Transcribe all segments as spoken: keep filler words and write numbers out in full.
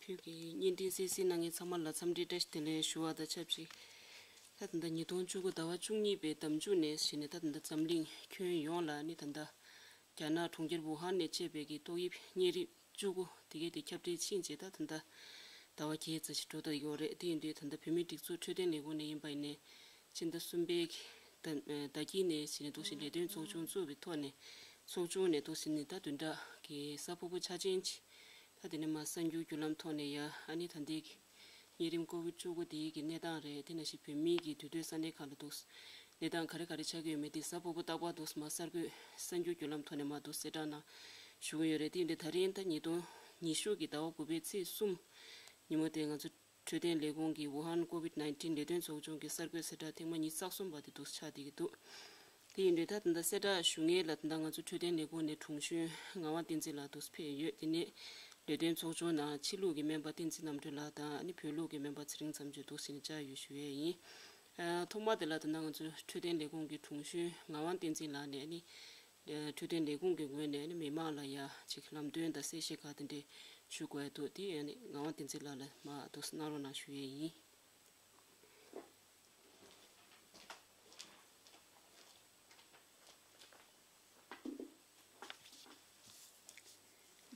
ཁྱོད་ཀྱིས་བརྙན་འཕྲིན་གསན་གཟིགས་གནང་མཁན་ཚང་མ་ལ་འཚམས་འདྲི་བཀྲ་ཤིས་བདེ་ལེགས་ཞུ་བ་དང་ཆབས་ཅིག་ད་ད་ལྟ་ཉིས་སྟོང་བཅུ་དགུ་ཟླ་བ་བཅུ་གཉིས་པའི་ཟླ་མཇུག་ནས་གཞི་ནས་ད་ད་ལྟ་འཛམ་གླིང་ཁྱོན་ཡོངས་ལ་ནི་ད་ལྟ་རྒྱ་ནག་གྲོང་ཁྱེར་ཝུ་ཧན་ནས་མཆེད་པའི་གི་ཏོག་དབྱིབས་གཉན་རིམས་བཅུ་དགུ་དེ་གའི་དེ་ཁྱབ་གདལ་ཕྱིན་རྗེས་ད་ད་ལྟ་ཟླ་བ་བརྒྱད་ཙམ་ཞིག་འགྲོ་བསྡད་ཡོད་རེད། དེ་ཡིན་དུས་ད་ལྟ་བོད་མིའི་སྒྲིག་འཛུགས་འཕྲོད་བསྟེན་ལས་ཁུངས་ནས་ཡིན་པ་ཡིན་ནའི་ཕྱི་ཟླ་གསུམ་པའི་གི་ཟླ་ཟླ་དཀྱིལ་ནས་གཞི་ནས་འདུག་སེ་ལས་དོན་ཚོགས་ཆུང་བཙུགས་པའི་ཐོག་ནས་ཚོགས་ཆུང་ནས་འདུག་སེ་ནི་ད་བདུན་ཕྲག་གི་གཟའ་ཕུར་བུ་འཆར་ཅན་ཅིག་ད་དེ་ནས་མར་གསར་འགྱུར་བརྒྱུད་ལམ་ཐོག་ནས་ཡ་ཨ་ནི་ད་ལྟའི་གི་གཉན་རིམས་ཀོ་བིད་བཅུ་དགུ་དེའི་གི་གནས་སྟངས་རེད། དེ་ནང་བཞིན་བོད་མིའི་གི་འདུས་སྡོད་ས་གནས་ཁག་ལ་འདུག་གནས་སྟངས་ག་རེ་ག་རེ་ཆགས་ཀྱི་ཡོད་མེད་དེ་གཟའ་ཕུར་བུ་རྟག་པར་འདུག་མར་གསར་འགོད་གསར་འགྱུར་བརྒྱུད་ལམ་ཐོག་ནས་མར་འདུག་གསལ་བསྒྲགས་གནང་ཞུ་གི་ཡོད་རེད། དེ་ཡིན་དུས་ད་རིང་ད་ཉིས་སྟོང་ཉི་ཤུ་གི་ཟླ་བ་དགུ་པའི་ཚེས་གསུམ་ཉིན་མོ་དེ་ང་ཚོ་འཕྲོད་བསྟེན་ལས་ཁུངས་ཀྱི་ཝུ་ཧན་ཀོ་བིད་ནའིན་ཊིན་ལས་དོན་ཚོགས་ཆུང་གི་གསར་འགོད་གསལ་བསྒྲགས་ཐེངས་མ་ཉི་ཤུ་རྩ་གསུམ་པ་དེ་འདུག་ཆགས་བསྡད་ཀྱི་འདུག་དེ་ཡིན་དུས་ད་ད་ལྟ་གསལ་བསྒྲགས་ཞུ་མཁན་ལ་ད་ལྟ་ང་ཚོ་འཕྲོད་བསྟེན་ལས་ཁུངས་ནས་དྲུང་གཞོན་ངག་དབང་བསྟན་འཛིན་ལགས་འདུག་ཕེབས་ཡོད། དེ་ནས་ལས་དོན་ཚོགས་ཆུང་ནང་ཕྱི་ལུགས་ཀྱི་སྨན་པ་བསྟན་འཛིན་རྣམ་གྲོལ་ལགས་དང་ཨ་ནི་བོད་ལུགས་ཀྱི་སྨན་པ་ཚེ་རིང་མཚམས་གཅོད་འདུག་ཟེར་ནས་བཅར་ཡོད་ཞུ་ཡས་ཡིན། ཨ་ཐོག་མ་དེ་ལ་ད་ལྟ་ང་ཚོ་འཕྲོད་བསྟེན་ལས་ཁུངས་ཀྱི་དྲུང་གཞོན་ངག་དབང་བསྟན་འཛིན་ལགས་ནས་ཨ་ནི་འཕྲོད་བསྟེན་ལས་ཁུངས་ཀྱི་ངོས་ནས་ཨ་ནི་མི་མང་ལ་ཡ་ཅིག་ལམ་སྟོན་དང་གསལ་བཤད་ག་དེ་འདྲས་ཞུ་དགོས་འདུག་དེ་ཨ་ནི་ངག་དབང་བསྟན་འཛིན་ལགས་ལ་མར་འདུག་གནང་རོགས་གནང་ཞུ་ཡས་ཡིན།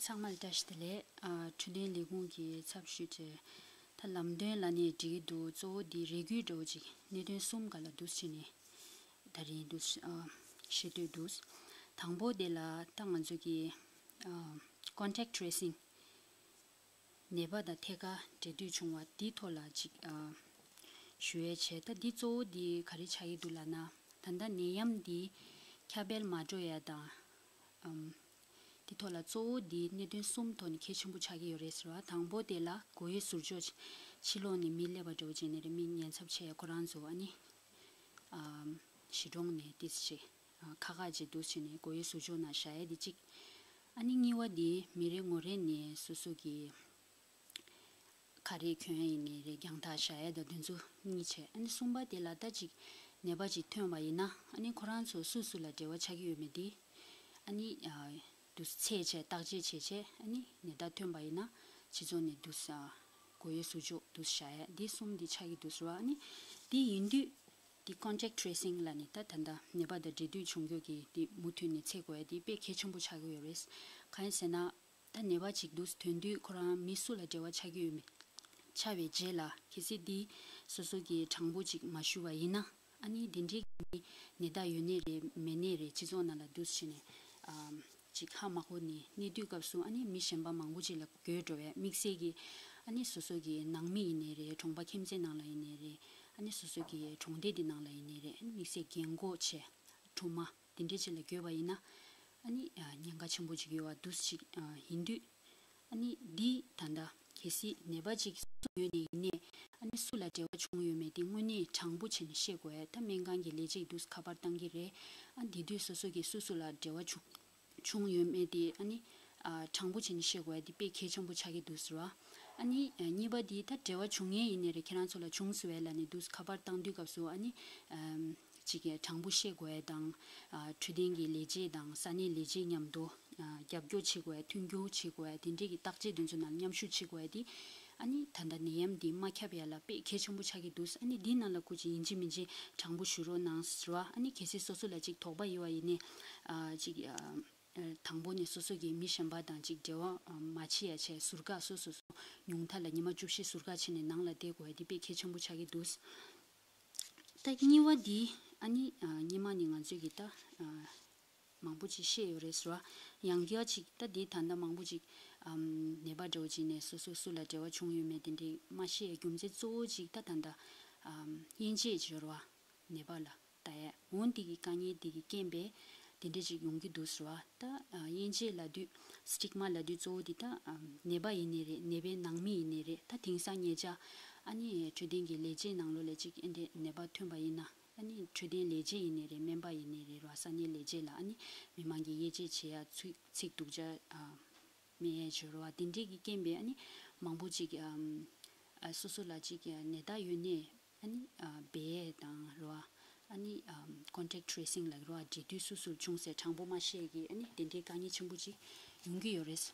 ཚང་མར་བཀྲ་ཤིས་བདེ་ལེགས། ཨ་འཕྲོད་བསྟེན་ལས་ཁུངས་ཀྱི་ཚབ་ཞུས་བྱས། ད་ལམ་སྟོན་ལབ་ནའི་འགྲིག་གི་འདུག་གཙོ་བོ་འདི་རེ་སྐུལ་འདྲ་བོ་ཅིག་གནད་དོན་གསུམ་སྒང་ལ་འདུག་སེ་བྱས་ནས་ད་རིང་འདུག་ཨ་ཞུ་འདོད་འདུག་དང་པོ་དེ་ལ་ད་ང་ཚོ་གི་ཨ་contact tracing ནད་པ་དང་ཐད་ཀར་འབྲེལ་མཐུད་བྱུང་བ་འདིའི་ཐོག་ལ་ཅིག་ཨ་ཞུ་ཡས་བྱས། ད་འདི་གཙོ་བོ་འདི་ག་རེ་ཆགས་ཀྱི་འདུག་ལབ་ན། ད་ལྟ་ནད་ཡམས་འདི་ཁྱབ་སྤེལ་མ་འགྲོ་ཡ་དང་ཨམ་འདི་ཐོག་ལ་གཙོ་བོ་འདི་གནད་དོན་གསུམ་ཐོག་ནས་གལ་ཆེན་པོ་ཆགས་ཀྱི་ཡོད་རེད་ཟེར་བ། དང་པོ་དེ་ལ་མགོ་ཡོད་ཟུར་འཇོག་ཕྱི་ལོགས་ནས་མི་སླེབས་པ་འདྲ་བོ་བྱས་ནས་རེད། མི་ཉེན་ཚབས་ཆེ་ཡ་ཁོ་རང་ཚོ་ཨ་ནི་ཨམ་གཞིས་གྲོང་ནས་ཏིས་ཆེ་ཁ་ཁ་ཅིག་འདུག་བྱས་ནས་མགོ་ཡོད་ཟུར་འཇོག་ནང་བཞག་ཡས་འདི་གཅིག་ཨ་ནི་གཉིས་པ་འདི་མི་རེ་ངོ་རེ་ནས་སོ་སོ་གི་ཁ་རས་གྱོན་ཡིན་ནའི་རེད། རྒྱང་ཐག་བཞག་ཡ་དང་དེ་ཚོ་གཉིས་བྱས། ཨ་ནི་གསུམ་པ་དེ་ལ་ད་ཅིག་ནད་པ་ཅིག་ཐོན་པ་ཡིན་ན་ཨ་ནི་ཁོ་རང་ཚོ་སུ་སུ་ལ་འབྲེལ་བ་ཆགས་ཀྱི་ཡོད་མེད་དེ་ཨ་ནི་ཨ་དུས་ཚོད་བྱས་བརྟག་དཔྱད་བྱས་བྱས་ཨ་ནི་ནད་རྟགས་ཐོན་པ་ཡིན་ན་སྤྱི་ཚོགས་ནས་དུས་ཨ་མགོ་ཡོད་ཟུར་འཇོག་དུས་བཞག་ཡ་འདི་གསུམ་འདི་ཆགས་ཀྱི་འདུག་ཟེར་བ། ཨ་ནི་འདི་ཡིན་དུས་འདི་contact tracing ལབ་ནས་ད་ད་ལྟ་ནད་པ་དང་འབྲེལ་མཐུད་བྱུང་རྒྱུ་གི་འདི་མུ་མཐུད་ནས་འཚོལ་དགོས་ཡ་འདི་དཔེ་གལ་ཆེན་པོ་ཆགས་ཀྱི་ཡོད་རེད། གང་ཡིན་ཟེར་ན། ད་ནད་པ་ཅིག་འདུག་ཐོན་དུས་ཁོ་རང་མི་སུ་ལ་འབྲེལ་བ་ཆགས་ཀྱི་ཡོད་མེད་ཆ་བའི་རྗེས་ལ་གལ་སྲིད་འདི་སོ་སོ་གི་གྲངས་འབོར་ཅིག་མ་ཞུ་བ་ཡིན་ན་ཨ་ནི་འདི་འདྲའི་གི་ནད་རྟགས་ཡོད་ནའི་རེད་མེད་ནའི་རེད། སྤྱི་ཚོགས་ནང་ལ་འདུག་བྱས་ནས་ཨམ་ཅིག་ཧ་མ་གོ་ནས་གནས་དུས་སྐབས་སུ་ཨ་ནི་མི་གཞན་པ་མང་པོ་ཅིག་ལ་འགོས་འགྲོ་བའི་དམིགས་བསལ་གྱི་ཨ་ནི་སོ་སོ་གི་ནང་མི་ཡིན་ནའི་རེད། གྲོང་པ་ཁྱིམ་མཚེས་ནང་ལ་ཡིན་ནའི་རེད། ཨ་ནི་སོ་སོ་གི་གྲོང་སྡེ་འདི་ནང་ལ་ཡིན་ནའི་རེད། ཨ་ནི་དམིགས་བསལ་རྒན་གོག་བྱས་སྦྲུམ་མ། དེ་འདྲའི་ཅིག་ལ་འགོས་པ་ཡིན་ན། ཨ་ནི་ཉེན་ཁ་ཆེན་པོ་ཅིག་ཡོད་པ་འདུག་ཅིག་ཡིན་དུས། ཨ་ནི་འདི་ད་ལྟ་གལ་སྲིད་ནད་པ་ཅིག་སུ་ཡོད་ནས་ཡིན་ནས་ཨ་ནི་སུ་ལ་འབྲེལ་བ་བྱུང་ཡོད་མེད་དེ་དངོས་གནས་དྲང་པོ་བྱས་ནས་ཤེས་དགོས། ད་སྨན་ཁང་གི་ལས་བྱེད་འདུག་ཁ་པར་བཏང་གི་རེད། ཨ་འདི་དུས་སོ་སོ་གིས་སུ་སུ་ལ་འབྲེལ་བ་བྱུང་བྱུང་ཡོད་མེད་དེ་ཨ་ནི་ཨ་དྲང་པོ་བྱས་ནས་ཤེས་དགོས་ཡ་དེ་དཔེ་གལ་ཆེན་པོ་ཆགས་ཀྱི་འདུག་ཟེར་བ། ཨ་ནི་ཨ་གཉིས་པ་དེ་ད་འབྲེལ་བ་བྱུང་མཁན་ཡིན་ནའི་རེད། ཁྱེད་རང་ཚོ་ལ་བྱུང་སོང་བས་ལབ་ནས་འདུག་ཁ་པར་བཏང་དུས་སྐབས་སུ་ཨ་ནི་ཨམ་ཅིག་གི་དྲང་པོ་བཤད་དགོས་ཡ་དང་། ཨ་འཕྲོད་བསྟེན་གྱི་ལས་བྱེད་དང་ས་གནས་ལས་བྱེད་མཉམ་དུ་ཨ་རྒྱབ་སྐྱོར་བྱེད་དགོས་ཡ་མཐུན་འགྱུར་བྱེད་དགོས་ཡ་དེ་འདྲས་ཀྱི་བརྟག་དཔྱད་དེ་ཚོ་ནང་མཉམ་ཞུགས་བྱེད་དགོས་ཡ་དེ། ཨ་ནི་ད་ལྟ་ནད་ཡམས་འདི་མ་ཁྱབ་ཡ་ལ་དཔེ་གལ་ཆེན་པོ་ཆགས་ཀྱི་འདུག་ཨ་ནི་འདི་ནང་ལ་སྐུ་མཁྱེན་ཡིན་གཅིག་མིན་གཅིག་དྲང་པོ་ཞུ་རོགས་གནང་ཟེར་བ། ཨ་ནི་གལ་སྲིད་སོ་སོ་ལ་ཅིག་དོགས་པ་ཡོད་པ་ཡིན་ནའི་ཨ་ཅིག་ཨ་དང་པོ་ནས་སོ་སོ་གིས་མི་གཞན་པ་དང་ཅིག་འབྲེལ་བ་མ་བྱེད་ཡ་བྱས་ཟུར་བཀག་སོ་སོ་སོ་ཉུང་མཐའ་ལ་ཉི་མ་བཅུ་བཞི་ཟུར་བཀག་བྱས་ནས་ནང་ལ་བསྡད་དགོས་ཡ་འདི་དཔེ་གལ་ཆེན་པོ་ཆགས་ཀྱི་འདུག་ད་གཉིས་པ་འདི་ཨ་ནི་ཨ་སྔོན་མ་ནས་ང་ཚོས་ཀྱི་ད་ཨ་མང་པོ་ཅིག་བཤད་ཡོད་རེད་ཟེར་བ། ཡང་བསྐྱར་ཅིག་ད་འདི་ད་ལྟ་མང་པོ་ཅིག་ཨམ་ནད་པ་འདྲ་བོ་ཅིག་ནས་སོ་སོ་སུ་ལ་འབྲེལ་བ་བྱུང་ཡོད་མེད་དེ་འདྲའི་མ་བཤད་རྒྱུ་མཚན་གཙོ་བོ་ཅིག་ད་ད་ལྟ་ཨམ་དབྱེ་འབྱེད་སྦྱོར་བ་ནད་པ་ལ་ལྟ་ཡས་འོ་འདི་གི་དཀའ་ངལ་འདི་གི་རྐྱེན་པས་དེ་འདྲ་ཅིག་ཡོང་གི་འདུག་ཟེར་བ། ད་དབྱེ་འབྱེད་ལབ་དུས་སི་ཊིག་མ་ལབ་དུས་གཙོ་བོ་འདི་ད་ནད་པ་ཡིན་ནའི་རེད། ནད་པའི་ནང་མི་ཡིན་ནའི་རེད། ད་དེང་སང་ཉེ་ཆར་ཨ་ནི་འཕྲོད་བསྟེན་གྱི་ལས་བྱེད་ནང་ལོགས་ལ་ཅིག་ཨེ་འདྲས་ནད་པ་ཐོན་པ་ཡིན་ན། ཨ་ནི་འཕྲོད་བསྟེན་ལས་བྱེད་ཡིན་ནའི་རེད། སྨན་པ་ཡིན་ནའི་རེད་ར། ས་གནས་ལས་བྱེད་ལ་ཨ་ནི་མི་མང་གིས་དབྱེ་འབྱེད་བྱེད་ཡ་ཚིག་ཚིག་སྡུག་ཅག་ཨ་མེད་ཡ་བྱོས་ར་བ། དེ་འདྲས་ཀྱི་རྐྱེན་པས་ཨ་ནི་མང་པོ་ཅིག་ཨམ་ཨ་སོ་སོ་ལ་ཅིག་ནད་རྟགས་ཡོད་ནའི་ཨ་ནི་ཨ་སྦས་དང་ར་བ། ཨ་ནི་ཨམ་ཀོན་ཊེག་ཊི་ཊེ་སིང་ལ་ར་བ་འབྲེལ་མཐུད་སུ་སུར་བྱུང་ཟེར་དྲང་པོ་མ་བཤད་ཀྱི་ཨ་ནི་དེ་འདྲའི་དཀའ་ངལ་ཆེན་པོ་ཅིག་ཡོང་གི་ཡོད་རེད།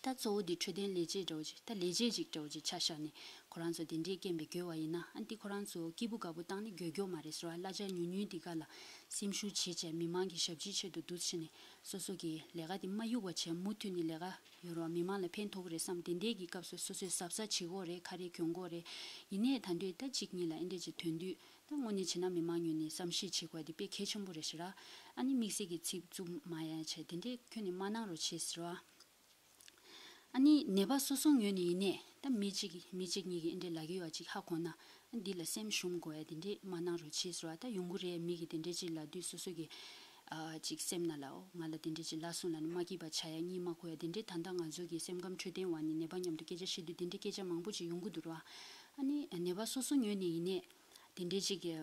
ད་གཙོ་བོ་འདི་འཕྲོད་བསྟེན་ལས་བྱེད་འདྲ་བོ་ཅིག་ད་ལས་བྱེད་ཅིག་འདྲ་བོ་ཅིག་ཆ་བཞག་ནས་ཁོ་རང་ཚོ་དེ་འདྲའི་རྐྱེན་པས་འགྱོད་པ་ཡིན་ན། ཨ་འདི་ཁོ་རང་ཚོ་སྐྱིད་པོ་དགའ་པོ་བཏང་ནས་འགྱོད་འགྱོད་མ་རེད་ཟེར་བ། གླ་ཆ་ཉུང་ཉུང་འདི་ག་ལ་སེམས་ཤུགས་བྱེད་བྱས་མི་མང་གི་ཞབས་ཕྱིའི་ཆེད་དུ་འདུག་བྱས་ནས་སོ་སོ་གི་ལས་ཀ་དེ་མ་གཡུག་པ་བྱས་མུ་མཐུད་ནས་ལས་ཀ་ཡོད་རེད་བ། མི་མང་ལ་ཕན་ཐོགས་ཀྱི་རེད་བསམ། དེ་འདྲའི་གི་སྐབས་སུ་སོ་སོས་གཟབ་གཟབ་བྱེད་དགོས་རེད། ཁ་རས་གྱོན་དགོས་རེད། ཡིན་ནའི་ད་འདོད་ད་གཅིག་གཉིས་ལ་ཨེ་འདྲས་ཅིག་ཐོན་དུས་ད་དངོས་གནས་བྱས་ན་མི་མང་ངོས་ནས་བསམ་ཤེས་བྱེད་དགོས་དེ་དཔེ་གལ་ཆེན་པོ་རེད་ཤག་ར། ཨ་ནི་དམིགས་བསལ་གྱི་ཚིག་རྩུབ་མ་ཡ་བྱས་དེ་འདྲས་ཁྱོན་ནས་མ་གནང་རོགས་བྱེད་ཟེར་བ། ཨ་ནི་ནད་པ་སོ་སོ་ངོས་ནས་ཡིན་ནའི་ད་མི་གཅིག་མི་གཅིག་གཉིས་ཀྱིས་ཨེ་འདྲས་ལབ་ཀྱི་ཡོད་ཅིག་ཧ་གོ་ན། ཨ་འདི་ལ་སེམས་ཞུམ་དགོས་ཡ་དེ་འདྲས་མ་གནང་རོགས་བྱེད་ཟེར་བ། ད་ཡོང་གི་རེད། མི་གིས་དེ་འདྲས་ཅིག་ལབ་དུས་སོ་སོ་གི་ཨ་ཅིག་སེམས་ནང་ལ་ཨོ་ང་ལ་དེ་འདྲས་ཅིག་ལབ་སོང་ལབ་ནས་མ་སྐྱིད་པ་ཆགས་ཡ་གཉིད་མ་ཁུག་ཡ་དེ་འདྲས། ད་ལྟ་ང་ཚོ་གི་སེམས་ཁམས་འཕྲོད་བསྟེན་བ་ནས་ནད་པ་མཉམ་དུ་སྐད་ཆ་བཤད་དུས་དེ་འདྲས་སྐད་ཆ་མང་པོ་ཅིག་ཡོང་གི་འདུག་ར། ཨ་ནི་ནད་པ་སོ་སོ་ངོས་ནས་ཡིན་ནའི་དེ་འདྲས་ཅིག་གི་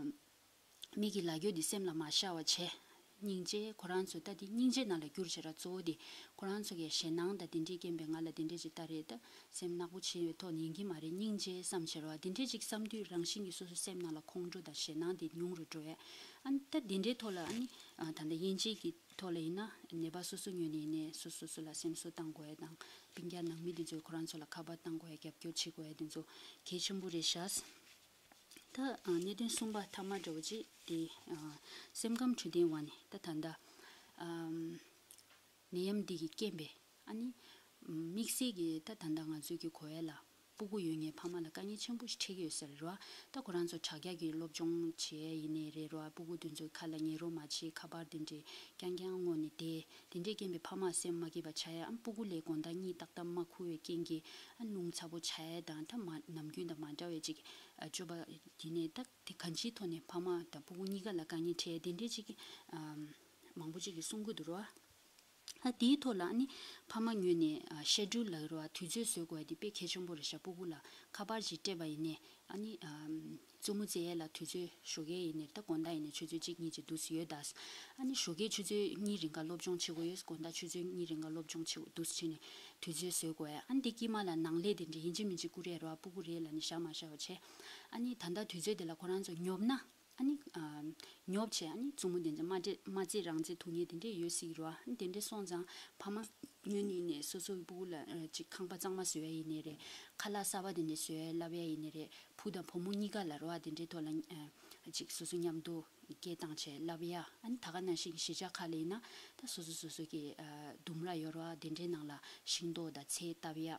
མི་གི་ལབ་རྒྱུ་འདི་སེམས་ལ་མ་ཤར་བ་བྱས། སྙིང་རྗེ་ཁོ་རང་ཚོ་ད་འདི་སྙིང་རྗེ་ནང་ལ་བསྒྱུར་བྱས་ར། གཙོ་བོ་འདི་ཁོ་རང་ཚོ་གི་ཞེད་སྣང་དང་དེ་འདྲའི་རྐྱེན་པས་ང་ལ་དེ་འདྲས་ཅིག་ལྟ་རེད། ད་སེམས་ནག་པོ་བྱེད་པའི་ཐོག་ནས་ཡིན་གྱི་མ་རེད། སྙིང་རྗེ་བསམ་བྱས་ར་བ། དེ་འདྲས་ཅིག་བསམ་དུས་རང་བཞིན་གྱིས་སོ་སོའི་སེམས་ནང་ལ་ཁོང་ཁྲོ་དང་ཞེད་སྣང་དེ་ཉུང་རུ་འགྲོ་ཡས། ཨ་ནི་ད་དེ་འདྲའི་ཐོག་ལ་ཨ་ནི་ད་ལྟ་དབྱེ་འབྱེད་ཀྱི་ཐོག་ལ་ཡིན་ན་ནད་པ་སོ་སོ་ངོས་ནས་ཡིན་ནའི་སོ་སོ་སོ་ལ་སེམས་གསོ་བཏང་དགོས་ཡས་དང་སྤུན་ཀྱག་ནང་མི་དེ་ཚོས་ཁོ་རང་ཚོ་ལ་ཁ་པར་བཏང་དགོས་ཡས། རྒྱབ་སྐྱོར་བྱེད་དགོས་ཡས་དེ་ཚོ་གལ་ཆེན་པོ་རེད་ཤག་ད་ཨ་གནད་དོན་གསུམ་པ་ཐ་མ་འདྲ་བོ་ཅིག་དེ་ཨ་སེམས་ཁམས་འཕྲོད་བསྟེན་བ་ནས་ད་ད་ལྟ་ཨམ་ནད་ཡམས་འདི་གི་རྐྱེན་པས་ཨ་ནི་དམིགས་བསལ་གྱི་ད་ད་ལྟ་ང་ཚོའི་གི་གོ་ཡ་ལ་སྤུ་གུ་ཡོད་མཁན་ཕ་མ་ལ་དཀའ་ངལ་ཆེན་པོ་ཞིག་འཕྲད་ཀྱི་ཡོད་ས་རེད་ར། ད་ཁོ་རང་ཚོ་དྲ་རྒྱ་གི་སློབ་སྦྱོང་བྱེད་ཡ་ཡིན་ནའི་རེད་ར། སྤུ་གུ་དེ་ཚོའི་ཁ་ལ་ཉན་རོགས་མ་བྱེད། ཁ་པར་དེ་འདྲའི་རྐྱང་རྐྱང་བསྔོགས་ནས་བསྡད། དེ་འདྲའི་རྐྱེན་པས་ཕ་མ་སེམས་མ་སྐྱིད་པ་ཆགས་ཡ། ཨ་སྤུ་གུ་ལ་དགོང་དག་གཉིད་ཏག་ཏག་མ་ཁུག་པའི་རྐྱེན་གྱིས་ཨ་རླུང་ཚ་པོ་ཆགས་ཡ་དང་། ད་མ་ནམ་རྒྱུན་དང་མ་འདྲ་བའི་ཅིག་ཨ་སྤྱོད་པ་དེ་ནས་ད་དེ་གང་ཅིའི་ཐོག་ནས་ཕ་མ་དང་སྤུ་གུ་གཉིས་ཀ་ལ་དཀའ་ངལ་འཕྲད་དེ་འདྲའི་ཅིག་ཨམ་མང་པོ་ཅིག་གིས་གསུང་གི་འདུག་ར། ཨ་དེའི་ཐོག་ལ་ཨ་ནི་ཕ་མ་ངོས་ནས་ཨ་སེ་ཌུལ་ལབ་ཀྱི་རེད་བ། དུས་ཚོད་བཟོ་དགོས་ཡ་དེ་དཔེ་གལ་ཆེན་པོ་རེད་ཤག་སྤུ་གུ་ལ་ཁ་པར་ཅིག་སྤྲད་པ་ཡིན་ནའི་ཨ་ནི་ཨམ་རྩེད་མོ་རྩེ་ཡས་ལ་དུས་ཚོད་ཞོགས་ཀས་ཡིན་ནའི་ད་དགོང་དག་ཡིན་ནའི་ཆུ་ཚོད་གཅིག་གཉིས་ཅིག་འདུག་སེ་ཡོད་ད། ཨ་ནི་ཞོགས་ཀས་ཆུ་ཚོད་གཉིས་རིང་ག་སློབ་སྦྱོང་བྱེད་དགོས་ཡོད། དགོང་དག་ཆུ་ཚོད་གཉིས་རིང་ག་སློབ་སྦྱོང་བྱེད་དགོས་འདུག་སེ་བྱས་ནས་དུས་ཚོད་བཟོ་དགོས་ཡ། ཨ་ནི་དེ་དཀྱིལ་མ་ལ་ནང་ལས་དེ་འདྲ་ཡིན་གཅིག་མིན་གཅིག་བསྐུར་ཡས་རེད་བ། སྤུ་གུ་རེད་ལབ་ནས་བཞག་མ་བཞག་པ་བྱས། ཨ་ནི་ད་ལྟ་དུས་ཚོད་དེ་ལ་ཁོ་རང་ཚོ་ཉོབ་ན། ཨ་ནི་ཨ་ཉོབ་བྱས་ཨ་ནི་རྩེད་མོ་དེ་ཚོ་མ་རྩེ་མ་རྩེ་རང་རྩེ་ཐུབ་མཁན་དེ་འདྲས་ཡོད་སྲིད་ཀྱི་རེད་བ། ཨ་ནི་དེ་འདྲས་སོང་ཙང་ཕ་མ་ངོས་ནས་ནས་སོ་སོའི་སྤུ་གུ་ལ་ཨ་ཅིག་ཁང་པ་གཙང་མ་བཟོ་ཡ་ཡིན་ནའི་རེད། ཁ་ལག་གསར་པ་དེ་འདྲས་བཟོ་ཡ་བསླབ་ཡ་ཡིན་ནའི་རེད། བུ་དང་བུ་མོ་གཉིས་ཀ་ལ་རེད་བ། དེ་འདྲས་ཐོག་ལ་ཨ་ཅིག་སོ་སོ་མཉམ་དུ་སྐད་བཏང་བྱས་བསླབ་ཡ། ཨ་ནི་ད་ག་ནང་བཞིན་གྱི་གཞིས་ཆགས་ཁག་ལ་ཡིན་ན་ད་སོ་སོ་སོ་སོ་གི་ཨ་ལྡུམ་ར་ཡོད་རེད་བ། དེ་འདྲའི་ནང་ལ་ཤིང་ཏོག་དང་ཚལ་བཏབ་ཡ།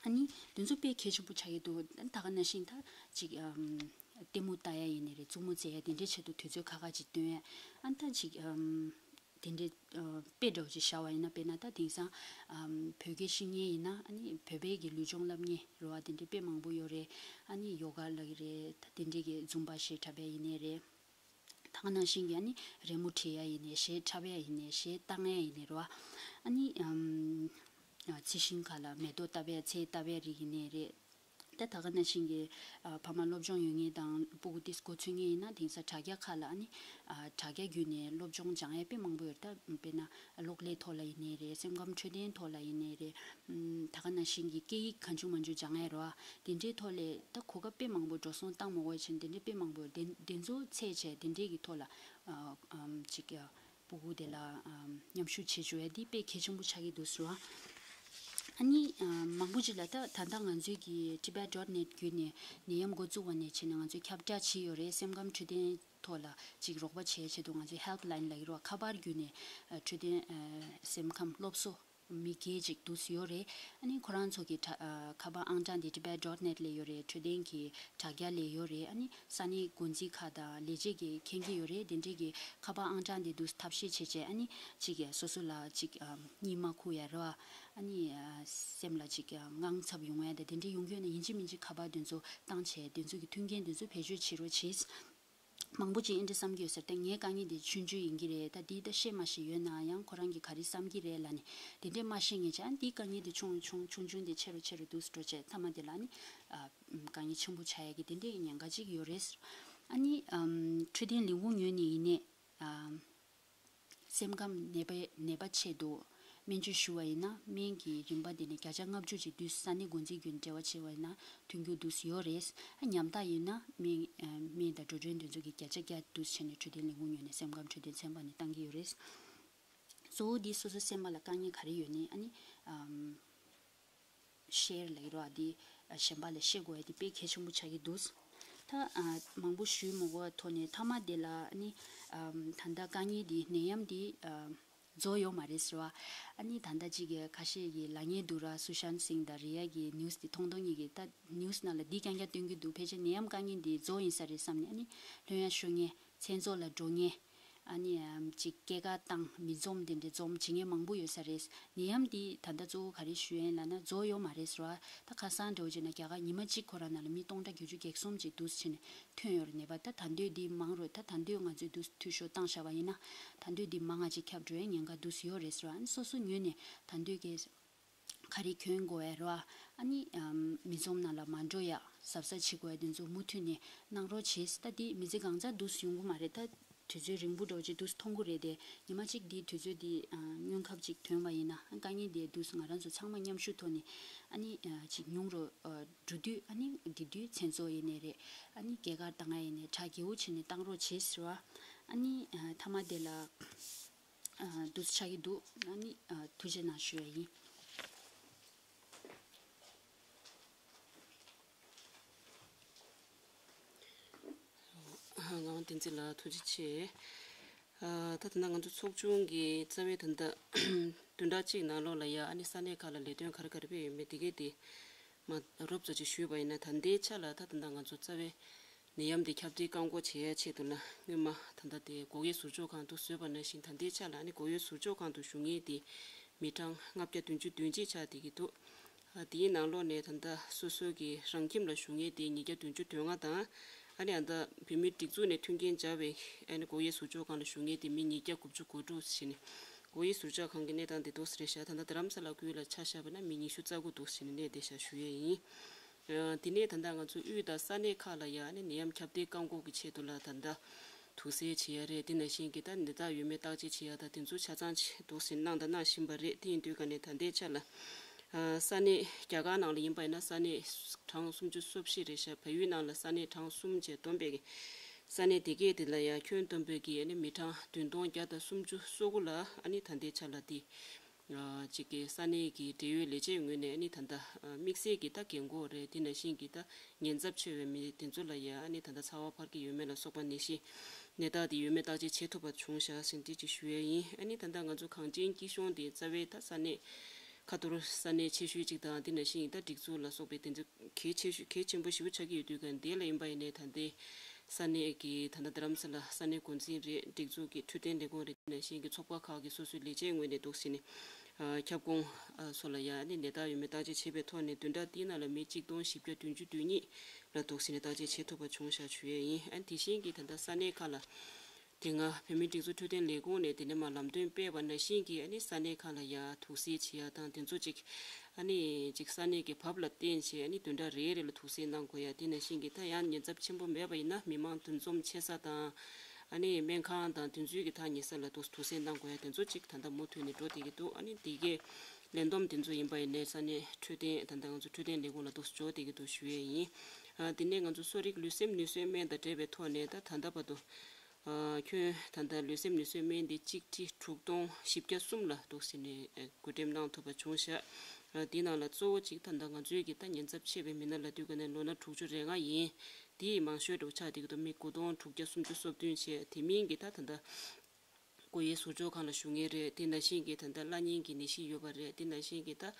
ཨ་ནི་དེ་ཚོ་དཔེ་གལ་ཆེན་པོ་ཆགས་ཀྱི་འདུག་ད་ག་ནང་བཞིན་ད་ཅིག་ཨམ་ལྟད་མོ་ལྟ་ཡ་ཡིན་ནའི་རེད། རྩེད་མོ་རྩེ་ཡ་དེ་འདྲའི་ཆེད་དུ་དུས་ཚོད་ཁག་ཁག་ཅིག་བཏོན་ཡ། ཨ་ད་ཅིག་ཨམ་དེ་འདྲའི་ཨ་དཔེ་འདྲ་བོ་ཅིག་བཞག་པ་ཡིན་ན། དཔེར་ན་ད་དེང་སང་ཨམ་བོད་སྐད་ཤེས་མཁན་ཡིན་ན་ཨ་ནི་བོད་པའི་གི་ལུས་སྦྱོང་བསླབ་མཁན་རེད་བ། དེ་འདྲའི་དཔེ་མང་པོ་ཡོད་རེད། ཨ་ནི་ཡོ་ག་ལབ་ཀྱི་རེད། ད་དེ་འདྲའི་གི་ཛུམ་བ་ཞེས་གྲགས་པ་ཡིན་ནའི་རེད། ད་ག་ནང་བཞིན་གྱི་ཨ་ནི་རི་མོ་བྲིས་ཡ་ཡིན་ནའི་གཞས་འཁྲབ་ཡ་ཡིན་ནའི་གཞས་བཏང་ཡ་ཡིན་ནའི་རེད་བ། ཨ་ནི་ཨམ་ཨ་རྩི་ཤིང་ཁ་ལ་མེ་ཏོག་བཏབ་ཡ་ཚལ་བཏབ་ཡ་རིགས་ཡིན་ནའི་རེད། ད་ད་ག་ནང་བཞིན་གྱི་ཨ་ཕ་མ་སློབ་སྦྱོང་ཡོད་མཁན་དང་སྤུ་གུ་ཏིས་འགོ་ཚུགས་མཁན་ཡིན་ན་དེང་སང་དྲ་རྒྱ་ཁག་ལ་ཨ་ནི་ཨ་དྲ་རྒྱ་བརྒྱུད་ནས་སློབ་སྦྱོང་སྦྱང་ཡ་དཔེ་མང་པོ་ཡོད་རེད། ད་དཔེར་ན་གློག་ཀླད་ཐོག་ལ་ཡིན་ནའི་རེད། སེམས་ཁམས་འཕྲོད་བསྟེན་ཐོག་ལ་ཡིན་ནའི་རེད། ཨམ་ད་ག་ནང་བཞིན་གྱི་སྐད་ཡིག་གང་བྱུང་མང་བྱུང་སྦྱང་ཡ་རེད་བ། དེ་འདྲའི་ཐོག་ལས་ད་གོ་སྐབས་དཔེ་མང་པོ་འགྲོ་སོང་བཏང་མ་དགོས་བྱས་དེ་འདྲའི་དཔེ་མང་པོ་དེ་དེ་ཚོ་ཚད་བྱས་དེ་འདྲའི་གི་ཐོག་ལ་ཨ་ཨམ་ཅིག་ཨ་སྤུ་གུ་དེ་ལ་ཨམ་མཉམ་ཞུགས་བྱེད་བཅུག་ཡ་འདི་དཔེ་གལ་ཆེན་པོ་ཆགས་ཀྱི་འདུག་ཟེར་བ། ཨ་ནི་ཨ་མང་པོ་ཅིག་ལ་ད་ད་ལྟ་ང་ཚོའི་གི་tibet dot net བརྒྱུད་ནས་ནད་ཡམས་འགོ་བཙུགས་པ་ནས་བྱས་ནས་ང་ཚོས་ཁྱབ་བསྒྲགས་བྱས་ཡོད་རེད། སེམས་ཁམས་འཕྲོད་བསྟེན་ཐོག་ལ་ཅིག་རོགས་པ་བྱེད་ཆེད་དུ་ང་ཚོས་helpline ལབ་ཀྱི་རེད་བ། ཁ་པར་བརྒྱུད་ནས་ཨ་འཕྲོད་བསྟེན་ཨ་སེམས་ཁམས་སློབ་གསོ་མི་སྒེར་ཅིག་འདུག་སེ་ཡོད་རེད། ཨ་ནི་ཁོ་རང་ཚོ་གི་དྲ་ཨ་ཁ་པར་ཨང་གྲངས་དེ་tibet dot net ལ་ཡོད་རེད། འཕྲོད་བསྟེན་གྱི་དྲ་རྒྱ་ལ་ཡོད་རེད། ཨ་ནི་ས་གནས་འགོ་འཛིན་ཁག་དང་ལས་བྱེད་ཀྱིས་མཁྱེན་གྱི་ཡོད་རེད། དེ་འདྲའི་གི་ཁ་པར་ཨང་གྲངས་དེ་འདུག་ཐབས་ཤེས་བྱས་བྱས་ཨ་ནི་ཅིག་སོ་སོ་ལ་ཅིག་ཨ་གཉིད་མ་ཁུག་ཡ་རེད་བ། ཨ་ནི་ཨ་སེམས་ལ་ཅིག་ཨ་དངངས་འཚབ་ཡོང་ཡ་དང་དེ་འདྲའི་ཡོང་གི་ཡོད་ན་ཡིན་གཅིག་མིན་གཅིག་ཁ་པར་དེ་ཚོ་བཏང་བྱས་དེ་ཚོ་གི་མཐུན་རྐྱེན་དེ་ཚོ་བེད་སྤྱོད་བྱེད་རོགས་གྱིས། མང་པོ་ཅིག་ཨེ་འདྲ་བསམ་གྱི་ཡོད་ཟེར་ཏེ། ངའི་དཀའ་ངལ་འདི་ཆུང་ཆུང་ཡིན་གྱི་རེད། ད་འདི་ད་བཤད་མ་ཤེས་ཡོད་ན་ཡང་ཁོ་རང་གིས་ག་རེ་བསམ་གྱི་རེད་ལབ་ནས་དེ་འདྲས་མ་བཤད་མཁན་བྱས། ཨ་འདིའི་དཀའ་ངལ་འདི་ཆུང་ཆུང་ཆུང་ཆུང་འདི་ཆེ་རུ་ཆེ་རུ་འདུག་སེ་འགྲོ་བྱས་མཐའ་མ་དེ་ལ་ནི་ཨ་དཀའ་ངལ་ཆེན་པོ་ཆགས་ཡ་གི་དེ་འདྲས་ཀྱི་ཉེན་ཁ་ཅིག་ཡོད་རེད། ཨ་ནི་ཨམ་འཕྲོད་བསྟེན་ལས་ཁུངས་ངོས་ནས་ཡིན་ནའི་ཨམ་སེམས་ཁམས་ནད་པའི་ནད་པ་ཆེད་དུ་སྨན་བཅོས་ཞུ་བ་ཡིན་ན་སྨན་གྱི་རིན་པ་དེ་ནི་བརྒྱ་ཆ་ལྔ་བཅུ་ཅིག་དུས་ས་གནས་འགོ་འཛིན་བརྒྱུད་འབྲེལ་བ་བྱས་པ་ཡིན་ན་ཐོན་རྒྱུ་འདུག་སེ་ཡོད་རེད། ཨ་ཉམ་ཐག་ཡིན་ན་སྨན་ཨ་སྨན་དང་འགྲོ་གྲོན་དེ་ཚོ་གི་བརྒྱ་ཆ་བརྒྱ་འདུག་སེ་བྱས་ནས་འཕྲོད་བསྟེན་ལས་ཁུངས་ངོས་ནས་སེམས་ཁམས་འཕྲོད་བསྟེན་ཚན་པ་ནས་བཏང་གི་ཡོད་རེད། གཙོ་བོ་འདི་སོ་སོ་སེམས་པ་ལ་དཀའ་ངལ་ག་རེ་ཡོད་ནའི་ཨ་ནི་ཨམ་ ཤེར་ལབ་ཀྱི་རེད་བ། འདི་གཞན་པ་ལ་ཤེར་དགོས་ཡ་འདི་དཔེ་གལ་ཆེན་པོ་ཆགས་ཀྱི་འདུག་ད་མང་པོ་ཞུས་མ་དགོས་པའི་ཐོག་ནས་མཐའ་མ་དེ་ལ་ཨ་ནི་ད་ལྟ་དཀའ་ངལ་འདི་ནད་ཡམས་འདི་རྫོགས་ཡོད་མ་རེད་ཟེར་བ། ཨ་ནི་ད་ལྟ་གཅིག་གི་ཁ་ཤས་ཀྱིས་ལབ་མཁན་འདུག་ར། སུ་ཤཱན་སིང་དང་རི་ཡ་གི་ནིའུ་སི་དེ་མཐོང་མཐོང་གཉིས་ཀྱིས་ད་ནིའུ་སི་ནང་ལ་འདི་རྐྱང་རྐྱང་སྟོན་གྱི་འདུག་ཕལ་ཆེར་ནད་ཡམས་དཀའ་ངལ་འདི་རྫོགས་ཡིན་ས་རེད་བསམ་ནས། ཨ་ནི་ལྷོད་ཡངས་ཤོར་མཁན། མཚན་ཚོགས་ལ་འགྲོ་མཁན། ཨ་ནི་ཨམ་ཅིག་སྐྱེས་སྐར་བཏང་། མི་འཛོམས། དེ་འདྲའི་འཛོམས་བྱེད་མཁན་མང་པོ་ཡོད་ས་རེད། ནད་ཡམས་འདི་ད་ལྟ་གཙོ་བོ་ག་རེ་ཞུ་ཡ་ཡིན་ལབ་ན། རྫོགས་ཡོད་མ་རེད་ཟེར་བ། ད་ཁ་སང་འདྲ་བོ་བྱས་ན་རྒྱ་གར་ཉི་མ་གཅིག་ཁོ་རང་ནང་ལ་མི་སྟོང་ཕྲག་བརྒྱད་ཅུ་གྱ་གསུམ་ཅིག་འདུག་སེ་བྱས་ནས་ཐོན་ཡོད་རེད། ནད་པ་ད་ད་འདོད་འདི་མང་རུང་། ད་ད་འདོད་ང་ཚོས་འདུག་འཐུས་ཤོར་བཏང་བཞག་པ་ཡིན་ན། ད་འདོད་འདི་མང་ང་ཅིག་ཁྱབ་འགྲོ་ཡ་ཉེན་ཁ་འདུག་སེ་ཡོད་རེད་ཟེར་བ། ཨ་ནི་སོ་སོ་ངོས་ནས་ད་འདོད་ཀྱི་ག་རེ་གྱོན་དགོས་ཡ་རེད་བ། ཨ་ནི་ཨམ་མི་འཛོམས་ནང་ལ་མ་འགྲོ་ཡ། གཟབ་གཟབ་བྱེད་དགོས་ཡ་དེ་ཚོ་མུ་མཐུད་ནས་གནང་རོགས་བྱེད། ད་འདི་མི་ཚེ་གང་ཚ་འདུག་སེ་ཡོང་གི་མ་རེད། ད་དུས་ཚོད་རིང་པོ་འདྲ་བོ་ཅིག་འདུག་སེ་མཐོང་གི་རེད་དེ། ཉི་མ་གཅིག་འདིའི་དུས་ཚོད་འདི་ཨ་སྔོན་ཁབ་ཅིག་ཐོན་པ་ཡིན་ན། ཨ་དཀའ་ངལ་འདི་འདུག་སེ་ང་རང་ཚོ་ཚང་མ་མཉམ་ཞུགས་ཐོག་ནས་ཨ་ནི་ཨ་ཅིག་ཉུང་རུ་ཨ་འགྲོ་དུས། ཨ་ནི་འདི་དུས་མཚན་ཚོགས་ཡིན་ནའི་རེད། ཨ་ནི་སྐྱེས་སྐར་བཏང་ཡ་ཡིན་ནའི་གྲ་རྒྱས་པོ་བྱས་ནས་བཏང་རོགས་བྱེད་ཟེར་བ། ཨ་ནི་ཨ་མཐའ་མ་དེ་ལ། ཨ་འདུག་སེ་ཆགས་ཀྱི་འདུག་ཨ་ནི་ཨ་ཐུགས་རྗེ་གནང་ཞུ་ཡ་ཡིན། ཨ་ངག་དབང་བསྟན་འཛིན་ལགས་ཐུགས་རྗེ་ཆེ། ཨ་ད་ད་ལྟ་ང་ཚོ་ཚོགས་ཆུང་གི་རྩ་བའི་ད་ལྟ་བདུན་ཕྲག་གཅིག་ནང་ལོགས་ལ་ཡ། ཨ་ནི་ས་གནས་ཁག་ལ་ལས་དོན་ག་རེ་ག་རེ་སྤེལ་ཡོད་མེད་དེ་གས་དེ་མ་རོབ་ཙམ་ཅིག་ཞུས་པ་ཡིན་ན། ད་ལྟའི་ཆ་ལ་ད་ད་ལྟ་ང་ཚོ་རྩ་བའི་ནད་ཡམས་དེ་ཁྱབ་གདལ་བཀག་འགོག་བྱེད་ཡ་ཆེད་དུ་ལ། སྔོན་མ་ད་ལྟ་དེ་སྒོ་དབྱེ་ཟུར་འཇོག་ཁང་དུ་བཟོས་པ་ནང་བཞིན། ད་ལྟའི་ཆ་ལ་ཨ་ནི་སྒོ་དབྱེ་ཟུར་འཇོག་ཁང་དུ་བཞུགས་མཁན་དེ་མི་གྲངས་ལྔ་བརྒྱ་བདུན་ཅུ་དོན་གཅིག་ཆགས་བསྡད་ཀྱི་འདུག་ཨ་དེའི་ནང་ལོགས་ནས་ད་ལྟ་སོ་སོ་གི་རང་ཁྱིམ་ལ་བཞུགས་མཁན་དེ་ཉིས་བརྒྱ་བདུན་ཅུ་དོན་ལྔ་དང་། ཨ་ནི་ཨ་ད་བོད་མིའི་སྒྲིག་འཛུགས་ནས་མཐུན་རྐྱེན་སྦྱར་བའི་ཨ་ནི་སྒོ་དབྱེ་ཟུར་འཇོག་ཁང་ལ་བཞུགས་མཁན་དེ་མི་ཉིས་བརྒྱ་དགུ་བཅུ་གོ་དྲུག་ཟེར་ནས། སྒོ་དབྱེ་ཟུར་འཇོག་ཁང་གི་གནས་སྟངས་དེ་འདུག་སེ་རེད་ཤག་ད་ལྟ་རྡ་རམ་ས་ལ་ཁུལ་ལ་ཆ་བཞག་པ་ན་མི་ཉི་ཤུ་རྩ་དགུ་འདུག་ཟེར་ནས་གནས་བསྡད་ཤག་ཞུ་ཡས་ཡིན། ཨ་དེ་ནས་ད་ལྟ་ང་ཚོ་དབུས་དང་ས་གནས་ཁག་ལ་ཡ་ཨ་ནི་ནད་ཡམས་ཁྱབ་གདལ་བཀག་འགོག་གི་ཆེད་དུ་ལ་ད་ལྟ་དུག་སེལ་བྱེད་ཡ་རེད། དེ་ནང་བཞིན་གྱི་ད་ནད་རྟགས་ཡོད་མེད་བརྟག་དཔྱད་བྱེད་ཡ་དང་དེ་ཚོ་ཆ་ཚང་ཅིག་འདུག་སེ་གནང་དང་གནང་བཞིན་པ་རེད། དེ་ཡིན་དུས་ག་ནས་ད་ལྟའི་ཆ་ལ་ཨ་ས་གནས་རྒྱ་གར་ནང་ལ་ཡིན་པ་ཡིན་ན་ས་གནས་གྲངས་སུམ་ཅུ་སོ་བཞི་རེད་ཤག་བལ་ཡུལ་ནང་ལ་ས་གནས་གྲངས་གསུམ་བཅས་བསྡོམས་པའི་ས་གནས་དེ་གས་དེ་ལ་ཡ་ཁྱོན་བསྡོམས་པའི་གི་ཨ་ནི་མི་གྲངས་བདུན་སྟོང་བརྒྱ་དང་སུམ་ཅུ་སོ་དགུ་ལ་ཨ་ནི་ད་ལྟའི་ཆ་ལ་དེ། ཨ་གཅིག་གི་ས་གནས་ཀྱི་འབྲེལ་ཡོད་ལས་བྱེད་ངོས་ནས་ཨ་ནི་ད་ལྟ་ཨ་དམིགས་བསལ་གྱི་ད་རྒན་གོག་རེད། དེ་ནང་བཞིན་གྱི་ད་ཉེན་ཚབས་ཆེ་བའི་མི་དེ་ཚོ་ལ་ཡ་ཨ་ནི་ད་ལྟ་ཚ་བ་འཕར་གྱི་ཡོད་མེད་ལ་སོགས་པ་ནད་གཞི་ནད་རྟགས་དེ་ཡོད་མེད་བརྟག་དཔྱད་བྱེད་ཐུབ་པ་བྱུང་ཤག་ཟེར་འདི་གཅིག་ཞུ་ཡས་ཡིན། ཨ་ནི་ད་ལྟ་ང་ཚོ་གངས་ཅན་སྐྱིད་གཤོངས་དེ་རྩ་བའི་ད་ས་གནས་ཁ་ཐོར་ས་གནས་ཆེ་ཤོས་གཅིག་དང་། དེ་ནང་བཞིན་གྱི་ད་སྒྲིག་འཛུགས་ལ་སོགས་པའི་དེ་ཚོ་གལ་ཆེ་ཤོས་གལ་ཆེན་པོ་ཞེ་པོ་ཆགས་ཀྱི་ཡོད་དུས་ག་འདི་ལ་ཡིན་པ་ཡིན་ནའི་ད་ལྟའི་ས་གནས་ཀྱི་ད་ལྟ་རྡ་རམ་ས་ལ་ས་གནས་འགོ་འཛིན་རེད། སྒྲིག་འཛུགས་ཀྱི་འཕྲོད་བསྟེན་ལས་ཁུངས་རེད། དེ་ནང་བཞིན་གྱི་ཚོགས་པ་ཁག་གི་སོ་སོའི་ལས་བྱེད་ངོས་ནས་འདུག་སེ་ནས་ཨ་ཁྱབ་ཁོངས་ཨ་སོགས་ལ་ཡ་ཨ་ནི་ནད་རྟགས་ཡོད་མེད་བརྟག་དཔྱད་བྱས་པའི་ཐོག་ནས་བདུན་ཕྲག་འདིའི་ནང་ལ་མི་གཅིག་སྟོང་བཞི་བརྒྱ་བདུན་ཅུ་དོན་གཉིས་ལ་འདུག་སེ་ནས་བརྟག་དཔྱད་བྱེད་ཐུབ་པ་བྱུང་ཤག་ཞུ་ཡས་ཡིན། ཨ་ནི་དེ་བཞིན་གྱི་ད་ལྟ་ས་གནས་ཁག་ལ་དེ་སྔ་བོད་མིའི་སྒྲིག་འཛུགས་འཕྲོད་བསྟེན་ལས་ཁུངས་ནས་དེ་ནས་མར་ལམ་སྟོན་སྤེལ་བ་ནང་བཞིན་གྱི་ཨ་ནི་ས་གནས་ཁག་ལ་ཡ་དུག་སེལ་བྱེད་ཡ་དང་དེ་ཚོ་ཅིག་ཨ་ནི་ཅིག་ས་གནས་ཀྱི་བབ་ལ་བརྟེན་བྱས་ཨ་ནི་བདུན་ཕྲག་རེ་རེ་ལ་དུག་སེལ་གནང་དགོས་ཡ། དེ་ནང་བཞིན་གྱི་ད་ཡང་ཉེན་ཚབས་ཆེན་པོ་མེད་པ་ཡིན་ན་མི་མང་འདུ་འཛོམས་ཆེ་ས་དང་ཨ་ནི་སྨན་ཁང་དང་དེ་ཚོའི་གི་ཐག་ཉེ་ས་ལ་དུག་དུག་སེལ་གནང་དགོས་ཡ་དེ་ཚོ་ཅིག་ད་ལྟ་མུ་མཐུད་ནས་འགྲོ་བསྡད་ཀྱི་འདུག་ཨ་ནི་དེ་གའི་ལས་བསྡོམས་དེ་ཚོ་ཡིན་པ་ཡིན་ནའི་ས་གནས་འཕྲོད་བསྟེན་ད་ལྟ་ང་ཚོ་འཕྲོད་བསྟེན་ལས་ཁུངས་ལ་དུག་སེལ་འབྱོར་བསྡད་ཀྱི་འདུག་ཞུ་ཡས་ཡིན། ཨ་དེ་ནས་ང་ཚོ་གསོ་རིག་ལུས་སེམས་ནུས་གསོའི་སྨན་དང་འབྲེལ་བའི་ཐོག་ནས་ད་ད་ལྟ་བར་དུ། ཨ་ཁྱོན་ད་ལྟ་ལུས་སེམས་ནུས་གསོའི་སྨན་འདི་གཅིག་ཁྲི་དྲུག་སྟོང་བཞི་བརྒྱ་གསུམ་ལ་འདུག་སེ་ནས་ཨ་བགོ་འགྲེམས་གནང་ཐུབ་པ་བྱུང་ཤག་ཨ་དེའི་ནང་ལ་གཙོ་བོ་གཅིག་ད་ལྟ་ང་ཚོའི་གི་ད་ཉེན་ཚབས་ཆེ་བའི་མི་སྣ་ལབ་དུས་ག་ནས་ལོ་ན་དྲུག་ཅུ་རེ་ལྔ་ཡིན། དེ་ཡི་མང་ཤོས་འདྲ་བོ་ཆགས་བསྡད་ཀྱི་འདུག་མི་དགུ་སྟོང་དྲུག་བརྒྱ་སུམ་ཅུ་སོ་བདུན་བྱས། དེ་མིན་གྱི་ད་ད་ལྟ་སྒོ་དབྱེ་ཟུར་འཇོག་ཁང་ལ་བཞུགས་མཁན་རེད། དེ་ནང་བཞིན་གྱི་ད་ལྟ་བླ་གཉན་གྱི་ནད་གཞི་ཡོད་པ་རེད། དེ་ནང་བཞིན་གྱི་ད་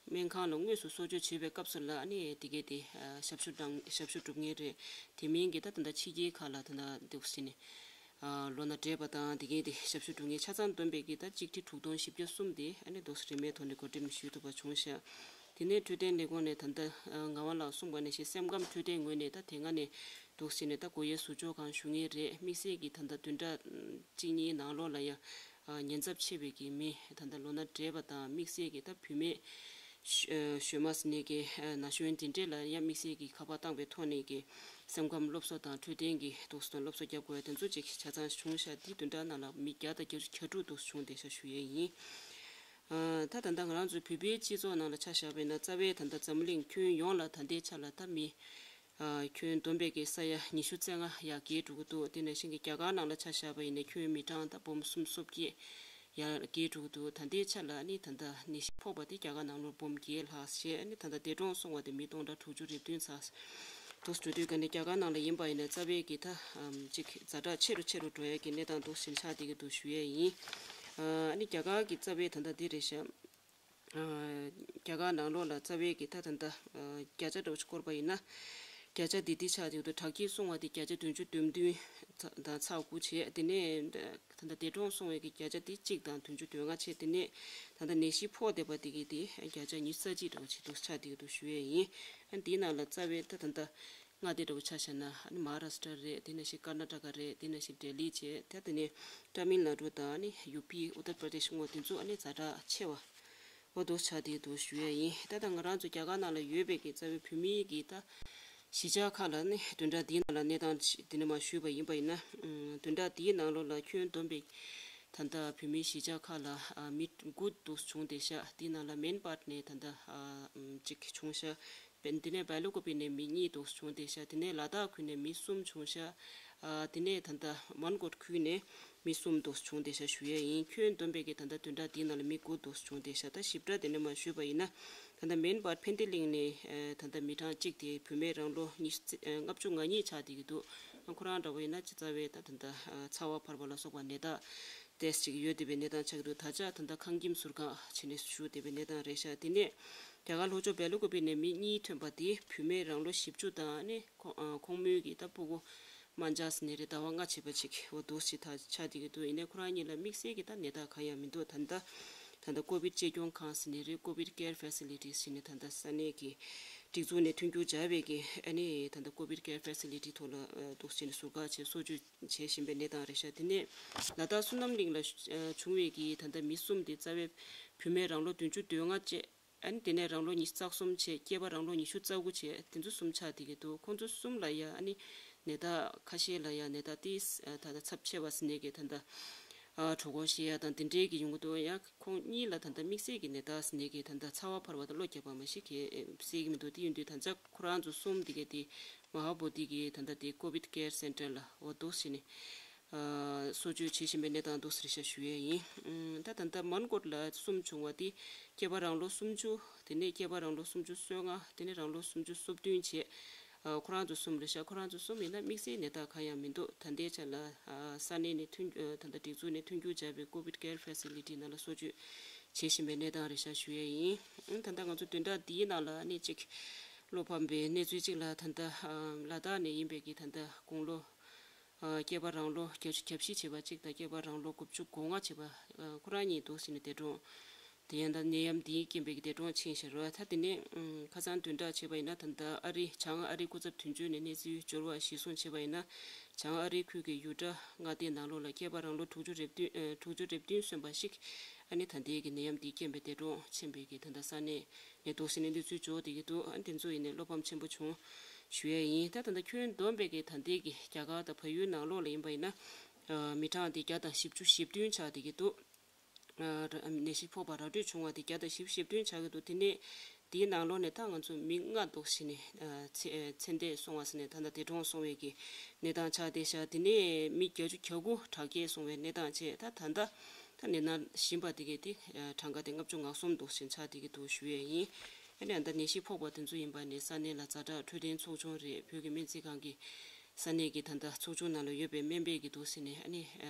སྨན་ཁང་ལ་དངོས་སུ་གསོ་བཅོས་བྱེད་པའི་སྐབས་སུ་ལ་ཨ་ནི་དེ་གས་དེ་ཨ་ཞབས་ཞུ་གནང་ཞབས་ཞུ་སྒྲུབ་མཁན་རེད། དེ་མིན་གྱི་ད་ད་ལྟ་ཕྱི་རྒྱལ་ཁག་ལ་ད་ལྟ་འདུག་སེ་ནས་ཨ་ལོ་ན་བགྲེས་པ་དང་དེ་གས་དེ་ཞབས་ཞུ་སྒྲུབ་མཁན་ཆ་ཚང་བསྡོམས་པའི་གི་ད་གཅིག་ཁྲི་དྲུག་སྟོང་བཞི་བརྒྱ་གསུམ་དེ་ཨ་ནི་འདུག་སེ་རིན་མེད་ཐོག་ནས་བགོ་འགྲེམས་ཞུས་ཐུབ་པ་བྱུང་ཤག་དེ་ནས་འཕྲོད་བསྟེན་ལས་ཁུངས་ནས་ད་ལྟ་ཨ་ངག་དབང་ལགས་གསུངས་པ་ནང་བཞིན་སེམས་ཁམས་འཕྲོད་བསྟེན་ངོས་ནས་ད་དེ་སྔ་ནས་འདུག་སེ་ནས་ད་སྒོ་དབྱེ་ཟུར་འཇོག་ཁང་བཞུགས་མཁན་རེད། དམིགས་བསལ་གྱི་ད་ལྟ་བདུན་ཕྲག་གཅིག་གཉིས་ནང་ལོགས་ལ་ཡ་ཨ་ཉེན་ཚབས་ཆེ་བའི་གི་མི་ད་ལྟ་ལོ་ན་བགྲེས་པ་དང་དམིགས་བསལ་གྱི་ད་བུད་མེད་ཞོ་ཞོ་མ་ཟེར་ནས་ཀྱི་ན་གཞོན་དེ་འདྲས་ལ་ཡང་དམིགས་བསལ་གྱི་ཁ་པར་བཏང་བའི་ཐོག་ནས་ཀྱི་སེམས་ཁམས་སློབ་གསོ་དང་འཕྲོད་བསྟེན་གྱི་འདུག་སེ་དང་སློབ་གསོ་རྒྱབ་དགོས་དེ་ཚོ་ཅིག་ཆ་ཚང་བྱུང་ཤག་འདི་བདུན་ཕྲག་ནང་ལ་མི་བརྒྱ་དང་བརྒྱད་ཅུ་གྱ་དྲུག་འདུག་སེ་བྱུང་བསྡད་ཤག་ཞུ་ཡས་ཡིན། ཨ་ད་ད་ལྟ་ང་རང་ཚོའི་བོད་པའི་སྤྱི་ཚོགས་ནང་ལ་ཆ་བཞག་པ་ཡིན་ན་རྩ་བའི་ད་ལྟ་འཛམ་གླིང་ཁྱོན་ཡོངས་ལ་ད་ལྟའི་ཆ་ལ་ད་མི་ཨ་ཁྱོན་བསྡོམས་པའི་གི་ས་ཡ་ཉི་ཤུ་རྩ་ལྔ་ཡར་རྒལ་འགྲོ་གི་འདུག་དེ་ནང་བཞིན་གྱི་རྒྱ་གར་ནང་ལ་ཆ་བཞག་པ་ཡིན་ན་ཁྱོན་མི་གྲངས་ད་འབུམ་གསུམ་སོ་བརྒྱད་ ཡར་རྒྱས་འགྲོ་གི་འདུག་ད་ལྟའི་ཆ་ལ་ཨ་ནི་ད་ལྟ་ནད་གཞི་ཕོག་པ་དེ་རྒྱ་གར་ནང་ལོགས་འབུམ་བརྒྱད་ལྷག་བྱས། ཨ་ནི་ད་ལྟ་འདས་གྲོངས་སོང་བ་དེ་མི་སྟོང་ཕྲག་དྲུག་ཅུ་རེ་བདུན་ཙམ་འདུག་སེ་འགྲོ་དུས་ཀ་ནས་རྒྱ་གར་ནང་ལ་ཡིན་པ་ཡིན་ན་རྩ་བའི་གི་ད་ཨམ་ཅིག་ཛ་དྲག་ཆེ་རུ་ཆེ་རུ་འགྲོ་ཡ་གི་གནས་སྟངས་འདུག་སེ་ཆགས་བསྡད་ཀྱི་འདུག་ཞུ་ཡས་ཡིན། ཨ་ནི་རྒྱ་གར་གི་རྩ་བའི་ད་ལྟ་འདི་རེད་ཤག་རྒྱ་གར་ནང་ལོགས་ལ་རྩ་བའི་གི་ད་ད་ལྟ་བརྒྱ་ཆ་འདྲ་བོ་ཞིག་བསྐོར་བ་ཡིན་ན། བརྒྱ་ཆ་དེ་དེ་ཆགས་ཡོད་དོ། དྲག་སྐྱེད་སོང་བ་དེ་བརྒྱ་ཆ་བདུན་ཅུ་དོན་བདུན་དང་ཚེག་དགུ་བྱས། དེ་ནས་ད་ལྟ་འདས་གྲོངས་སོང་བའི་གི་བརྒྱ་ཆ་དེ་གཅིག་དང་བདུན་ཅུ་དོན་ལྔ་བྱས། དེ་ནས་ད་ལྟ་ནད་གཞི་ཕོག་བསྡད་པ་དེ་གི་དེ་བརྒྱ་ཆ་ཉི་ཤུ་རྩ་གཅིག་འདྲ་བོ་ཞིག་འདུག་ཆགས་བསྡད་ཀྱི་འདུག་ཞུ་ཡས་ཡིན། ཨ་ནི་དེའི་ནང་ལ་རྩ་བའི་ད་ད་ལྟ་མངའ་སྡེ་འདྲ་བོ་ཆ་བཞག་ན་ཨ་ནི་མ་ཧཱ་རཱ་སྟྲ་རེད། དེ་ནང་བཞིན་ཀར་ན་ཊ་ཀ་རེད། དེ་ནང་བཞིན་ལྡི་ལི་བྱས། ད་དེ་ནས་ཏ་མིལ་ནཱ་ཌུ་དང་ཨ་ནི་ཡུ་པི་ཨུ་ཏར་པྲ་དེ་ཤི་སྔོ་དེ་ཚོ་ཨ་ནི་ཛ་དྲག་ཆེ་བ། འོ་འདུག་ཆགས་བསྡད་འདུག་ཞུ་ཡས་ཡིན། ད་ལྟ་ང་རང་ཚོ་རྒྱ་གར་ནང་ལ་ཡོད་པའི་གི་རྩ་བའི་བོད་མིའི་གི་ད་གཞིས་ཆགས་ཁག་ལ་ནི་བདུན་ཕྲག་འདིའི་ནང་ལ་གནས་སྟངས་ཤིག་འདི་ནས་མར་ཞུས་པ་ཡིན་པ་ཡིན་ན། ཨམ་བདུན་ཕྲག་འདིའི་ནང་ལོགས་ལ་ཁྱོན་བསྡོམས་པའི་ད་ལྟ་བོད་མིའི་གཞིས་ཆགས་ཁག་ལ་ཨ་མི་དགུ་འདུག་བྱུང་བསྡད་ཤག་དེའི་ནང་ལ་མེན་བྷར་ནས་ད་ལྟ་ཨ་ཨམ་གཅིག་བྱུང་ཤག་དེ་ནས་སྦེལ་ཀོབ་ནས་མི་གཉིས་འདུག་བྱུང་བསྡད་ཤག་དེ་ནས་ལ་དྭགས་ཁུལ་ནས་མི་གསུམ་བྱུང་ཤག་ཨ་དེ་ནས་ད་ལྟ་མན་གོ་ཁུལ་ནས་མི་གསུམ་འདུག་བྱུང་བསྡད་ཤག་ཞུ་ཡས་ཡིན། ཁྱོན་བསྡོམས་པའི་གི་ད་ལྟ་བདུན་ཕྲག་འདིའི་ནང་ལ་མི་དགུ་འདུག་བྱུང་བསྡད་ཤག་ད་ཞིབ་ཕྲ་དེ་ནས་མར་ཞུས་པ་ཡིན་ན། ད་ལྟ་མེན་བྷར་ཕན་ཏི་ལིང་ནས་ཨ་ད་ལྟ་མི་གྲངས་གཅིག་དེ་བུད་མེད་རང་ལོ་ཉི་ཤུ་རྩ་ཨ་ལྔ་བཅུ་ང་གཉིས་ཆགས་བསྡད་ཀྱི་འདུག་ཁོ་རང་འདྲ་བོ་ཡིན་ན་ཅི་རྩ་བའི་ད་ད་ལྟ་ཨ་ཚ་བ་འཕར་བ་ལ་སོགས་པ་ནད་རྟགས་ཏོག་ཙམ་ཅིག་ཡོད་བསྡད་པའི་གནས་སྟངས་ཆགས་ཀྱི་འདུག་ད་ཆ་ད་ལྟ་ཁང་ཁྱིམ་ཟུར་བཀག་བྱས་ནས་བཞུགས་བསྡད་པའི་གནས་སྟངས་རེད་ཤག་དེ་ནས་རྒྱ་གར་ལྷོ་ཕྱོགས་སྦེལ་ཀོབ་ནས་མི་གཉིས་ཐོན་པ་དེ་བུད་མེད་རང་ལོ་བཞི་བཅུ་དང་ནི་ཁོ་ཨ་ཁོང་མོའི་གི་ད་སྤུ་གུ་དམར་འབྱར་ཟེར་ནི་རེད། ཟླ་བ་ལྔ་བྱས་པ་ཅིག་འོ་འདུག་སེ་ད་ཆགས་བསྡད་ཀྱི་འདུག་ཡིན་ནའི་ཁོ་རང་གཉིས་ལ་དམིགས་བསལ་གྱི་ད་ནད་རྟགས་གང་ཡང་མི་འདུག་ད་ལྟ་ད་ལྟ་ཀོ་བིད་གཅེས་སྐྱོང་ཁང་ཟེར་ནི་རེད། ཀོ་བིད་ཀེར་ཕེ་སི་ལི་ཊི་ཟེར་ནི་ད་ལྟ་ས་གནས་ཀྱི་སྒྲིག་འཛུགས་ནས་མཐུན་འགྱུར་སྦྱར་བའི་གི་ཨ་ནི་ད་ལྟ་ཀོ་བིད་ཀེར་ཕེ་སི་ལི་ཊི་ཐོག་ལ་འདུག་སེ་ནས་ཟུར་བཀག་བྱས་གསོ་བཅོས་བྱེད་བཞིན་པའི་གནས་སྟངས་རེད་ཤག་དེ་ནས་ལ་དྭགས་བསོད་ནམས་གླིང་ལ་བྱུང་བའི་གི་ད་ལྟ་མི་གསུམ་དེ་རྩ་བའི་བུད་མེད་རང་ལོ་བདུན་ཅུ་དོན་ལྔ་བཅས། ཨ་ནི་དེ་ནས་རང་ལོ་ཉི་ཤུ་རྩ་གསུམ་བྱས། སྐྱེས་པ་རང་ལོ་ཉི་ཤུ་རྩ་དགུ་བྱས། དེ་ཚོ་གསུམ་ཆགས་བསྡད་ཀྱི་འདུག་ཁོང་ཚོ་གསུམ་ལ་ཡ་ཨ་ནི་ནད་རྟགས་ཁ་ཤས་ལ་ཡ་ནད་རྟགས་ཏིས་ད་ལྟ་ཚབས་ཆེ་བ་ཟེར་ནས་ཀྱི་ད་ལྟ་ཨ་གྲོད་ཁོག་བཤལ་ཡ་དང་དེ་འདྲའི་གི་ཡོང་གི་འདུག་ཡ་ཁོང་གཉིས་ལ་ད་ལྟ་དམིགས་བསལ་གྱི་ནད་རྟགས་ཟེར་ནས་ཀྱི་ད་ལྟ་ཚ་བ་འཕར་བ་དང་གློ་རྒྱག་པ་མ་གཞི་གི་གསལ་གྱི་མི་འདུག་དེ་ཡིན་དུས་ད་ལྟ་ཁོ་རང་ཚོ་གསུམ་དེ་གའི་དེ་མ་ཧཱ་བོ་དྷི་གི་ད་ལྟ་དེ་ཀོ་བིད་ཀེར་སེན་ཊར་ལ་འོ་འདུག་སེ་ནས། གསོ་བཅོས་བྱེད་བཞིན་པའི་གནས་སྟངས་འདུག་ཟེར་ཤག་ཞུ་ཡས་ཡིན། ད་ད་ལྟ་མན་གོ་ལ་གསུམ་བྱུང་བ་དེ་སྐྱེས་པ་རང་ལོ་སུམ་ཅུ། དེ་ནས་སྐྱེས་པ་རང་ལོ་སུམ་ཅུ་སོ་ལྔ། དེ་ནས་རང་ལོ་སུམ་ཅུ་སོ་བདུན་བྱས། ཁོ་རང་ཚོ་གསུམ་རེད་ཤག་ཁོ་རང་ཚོ་གསུམ་ཡིན་ན་དམིགས་བསལ་ནད་རྟགས་གང་ཡང་མི་འདུག་ད་ལྟའི་ཆ་ལ་ས་གནས་ནས་མཐུན་ད་ལྟ་སྒྲིག་འཛུགས་ནས་མཐུན་འགྱུར་བྱས་པའི་ཀོ་བིད་ཀེར་ཕེ་སི་ལི་ཊི་ནང་ལ་གསོ་བཅོས་བྱེད་བཞིན་པའི་གནས་སྟངས་རེད་ཤག་ཞུ་ཡས་ཡིན། ད་ལྟ་ང་ཚོ་བདུན་ཕྲག་འདིའི་ནང་ལ་ཨ་ནི་གཅིག་བློ་ཕམ་པའི་གནས་ཚུལ་གཅིག་ལ་ད་ལྟ་ལ་དྭགས་ནས་ཡིན་པའི་གི་ད་ལྟ་དགུང་ལོ། སྐྱེས་པ་རང་ལོ་བརྒྱད་ཅུ་གྱ་བཞི་བྱས་པ་གཅིག་དང་སྐྱེས་པ་རང་ལོ་དགུ་བཅུ་གོ་ལྔ་བྱས་པ། ཁོ་རང་གཉིས་འདུག་སེ་ནས་འདས་གྲོངས། དེ་ཡང་ད་ནད་ཡམས་འདིའི་རྐྱེན་པས་ཀྱི་འདས་གྲོངས་ཕྱིན་ཤག་རོ། ད་དེ་ནས་ཁ་སང་བདུན་ཕྲག་བྱས་པ་ཡིན་ན་ད་ལྟ་ཨ་རི་བྱང་ཨ་རི་སྐུ་ཚབ་དོན་གཅོད་ནས་གནས་ཚུལ་འབྱོར་བ་གཞིར་བཟུང་བྱས་པ་ཡིན་ན། བྱང་ཨ་རི་ཁུལ་གྱི་ཡུ་ཊ་མངའ་སྡེའི་ནང་ལོགས་ལ་སྐྱེས་པ་རང་ལོ་དྲུག་ཅུ་རེ་བདུན་དྲུག་ཅུ་རེ་བདུན་སོན་པ་ཞིག་ཨ་ནི་ད་ལྟའི་གི་ནད་ཡམས་འདིའི་རྐྱེན་པས་འདས་གྲོངས་ཕྱིན་པའི་གི་ད་ལྟ་ས་གནས། ནས་འདུག་སེ་ནས་གནས་ཚུལ་འབྱོར་བསྡད་ཀྱི་འདུག་ཨ་དེ་ཚོ་ཡིན་ནས་བློ་ཕམ་ཆེན་པོ་བྱུང་ཞུ་ཡས་ཡིན། ད་ད་ལྟ་ཁྱོན་བསྡོམས་པའི་གི་ད་ལྟའི་གི་རྒྱ་གར་དང་བལ་ཡུལ་ནང་ལོགས་ལ་ཡིན་པ་ཡིན་ན། མི་གྲངས་དེ་བརྒྱ་དང་བཞི་བཅུ་ཞེ་བདུན་ཆགས་བསྡད་ཀྱི་འདུག་ནད་གཞི་ཕོག་པ་ར་སྤྲོད་བྱུང་བ་དེ་བརྒྱ་དང་བཞི་བཅུ་ཞེ་བདུན་ཆགས་ཀྱི་འདུག་དེ་ནས་དེའི་ནང་ལོགས་ནས་ད་ང་ཚོ་མི་ལྔ་འདུག་སེ་ནས་ཚེ་ཚེ་འདས་སོང་བ་ཟེར་ནས་ད་ལྟ་འདས་གྲོངས་སོང་བའི་གི་གནས་སྟངས་ཆགས་བསྡད་ཤག་དེ་ནས་མི་བརྒྱད་ཅུ་གྱ་དགུ་དྲག་སྐྱེད་སོང་བའི་གནས་སྟངས་བྱས། ད་ད་ལྟ་ད་ནད་ན་བཞིན་པ་དེ་གའི་དེ་གྲངས་ཀ་དེ་ལྔ་བཅུ་ང་གསུམ་འདུག་ཟིན་ཆགས་བསྡད་ཀྱི་འདུག་ཞུ་ཡས་ཡིན། ཨ་ནི་ད་ནད་གཞི་ཕོག་པ་དེ་ཚོ་ཡིན་པ་ནས་ས་གནས་ལ་ཛ་དྲག་འཕྲོད་བསྟེན་ཚོགས་ཆུང་རེད། བོད་ཀྱི་སྨན་རྩིས་ཁང་གི་ས་གནས་ཀྱི་ད་ལྟ་ཚོགས་ཆུང་ནང་ལ་ཡོད་པའི་སྨན་པས་ཀྱི་འདུག་ཟེར་ནས་ཨ་ནི་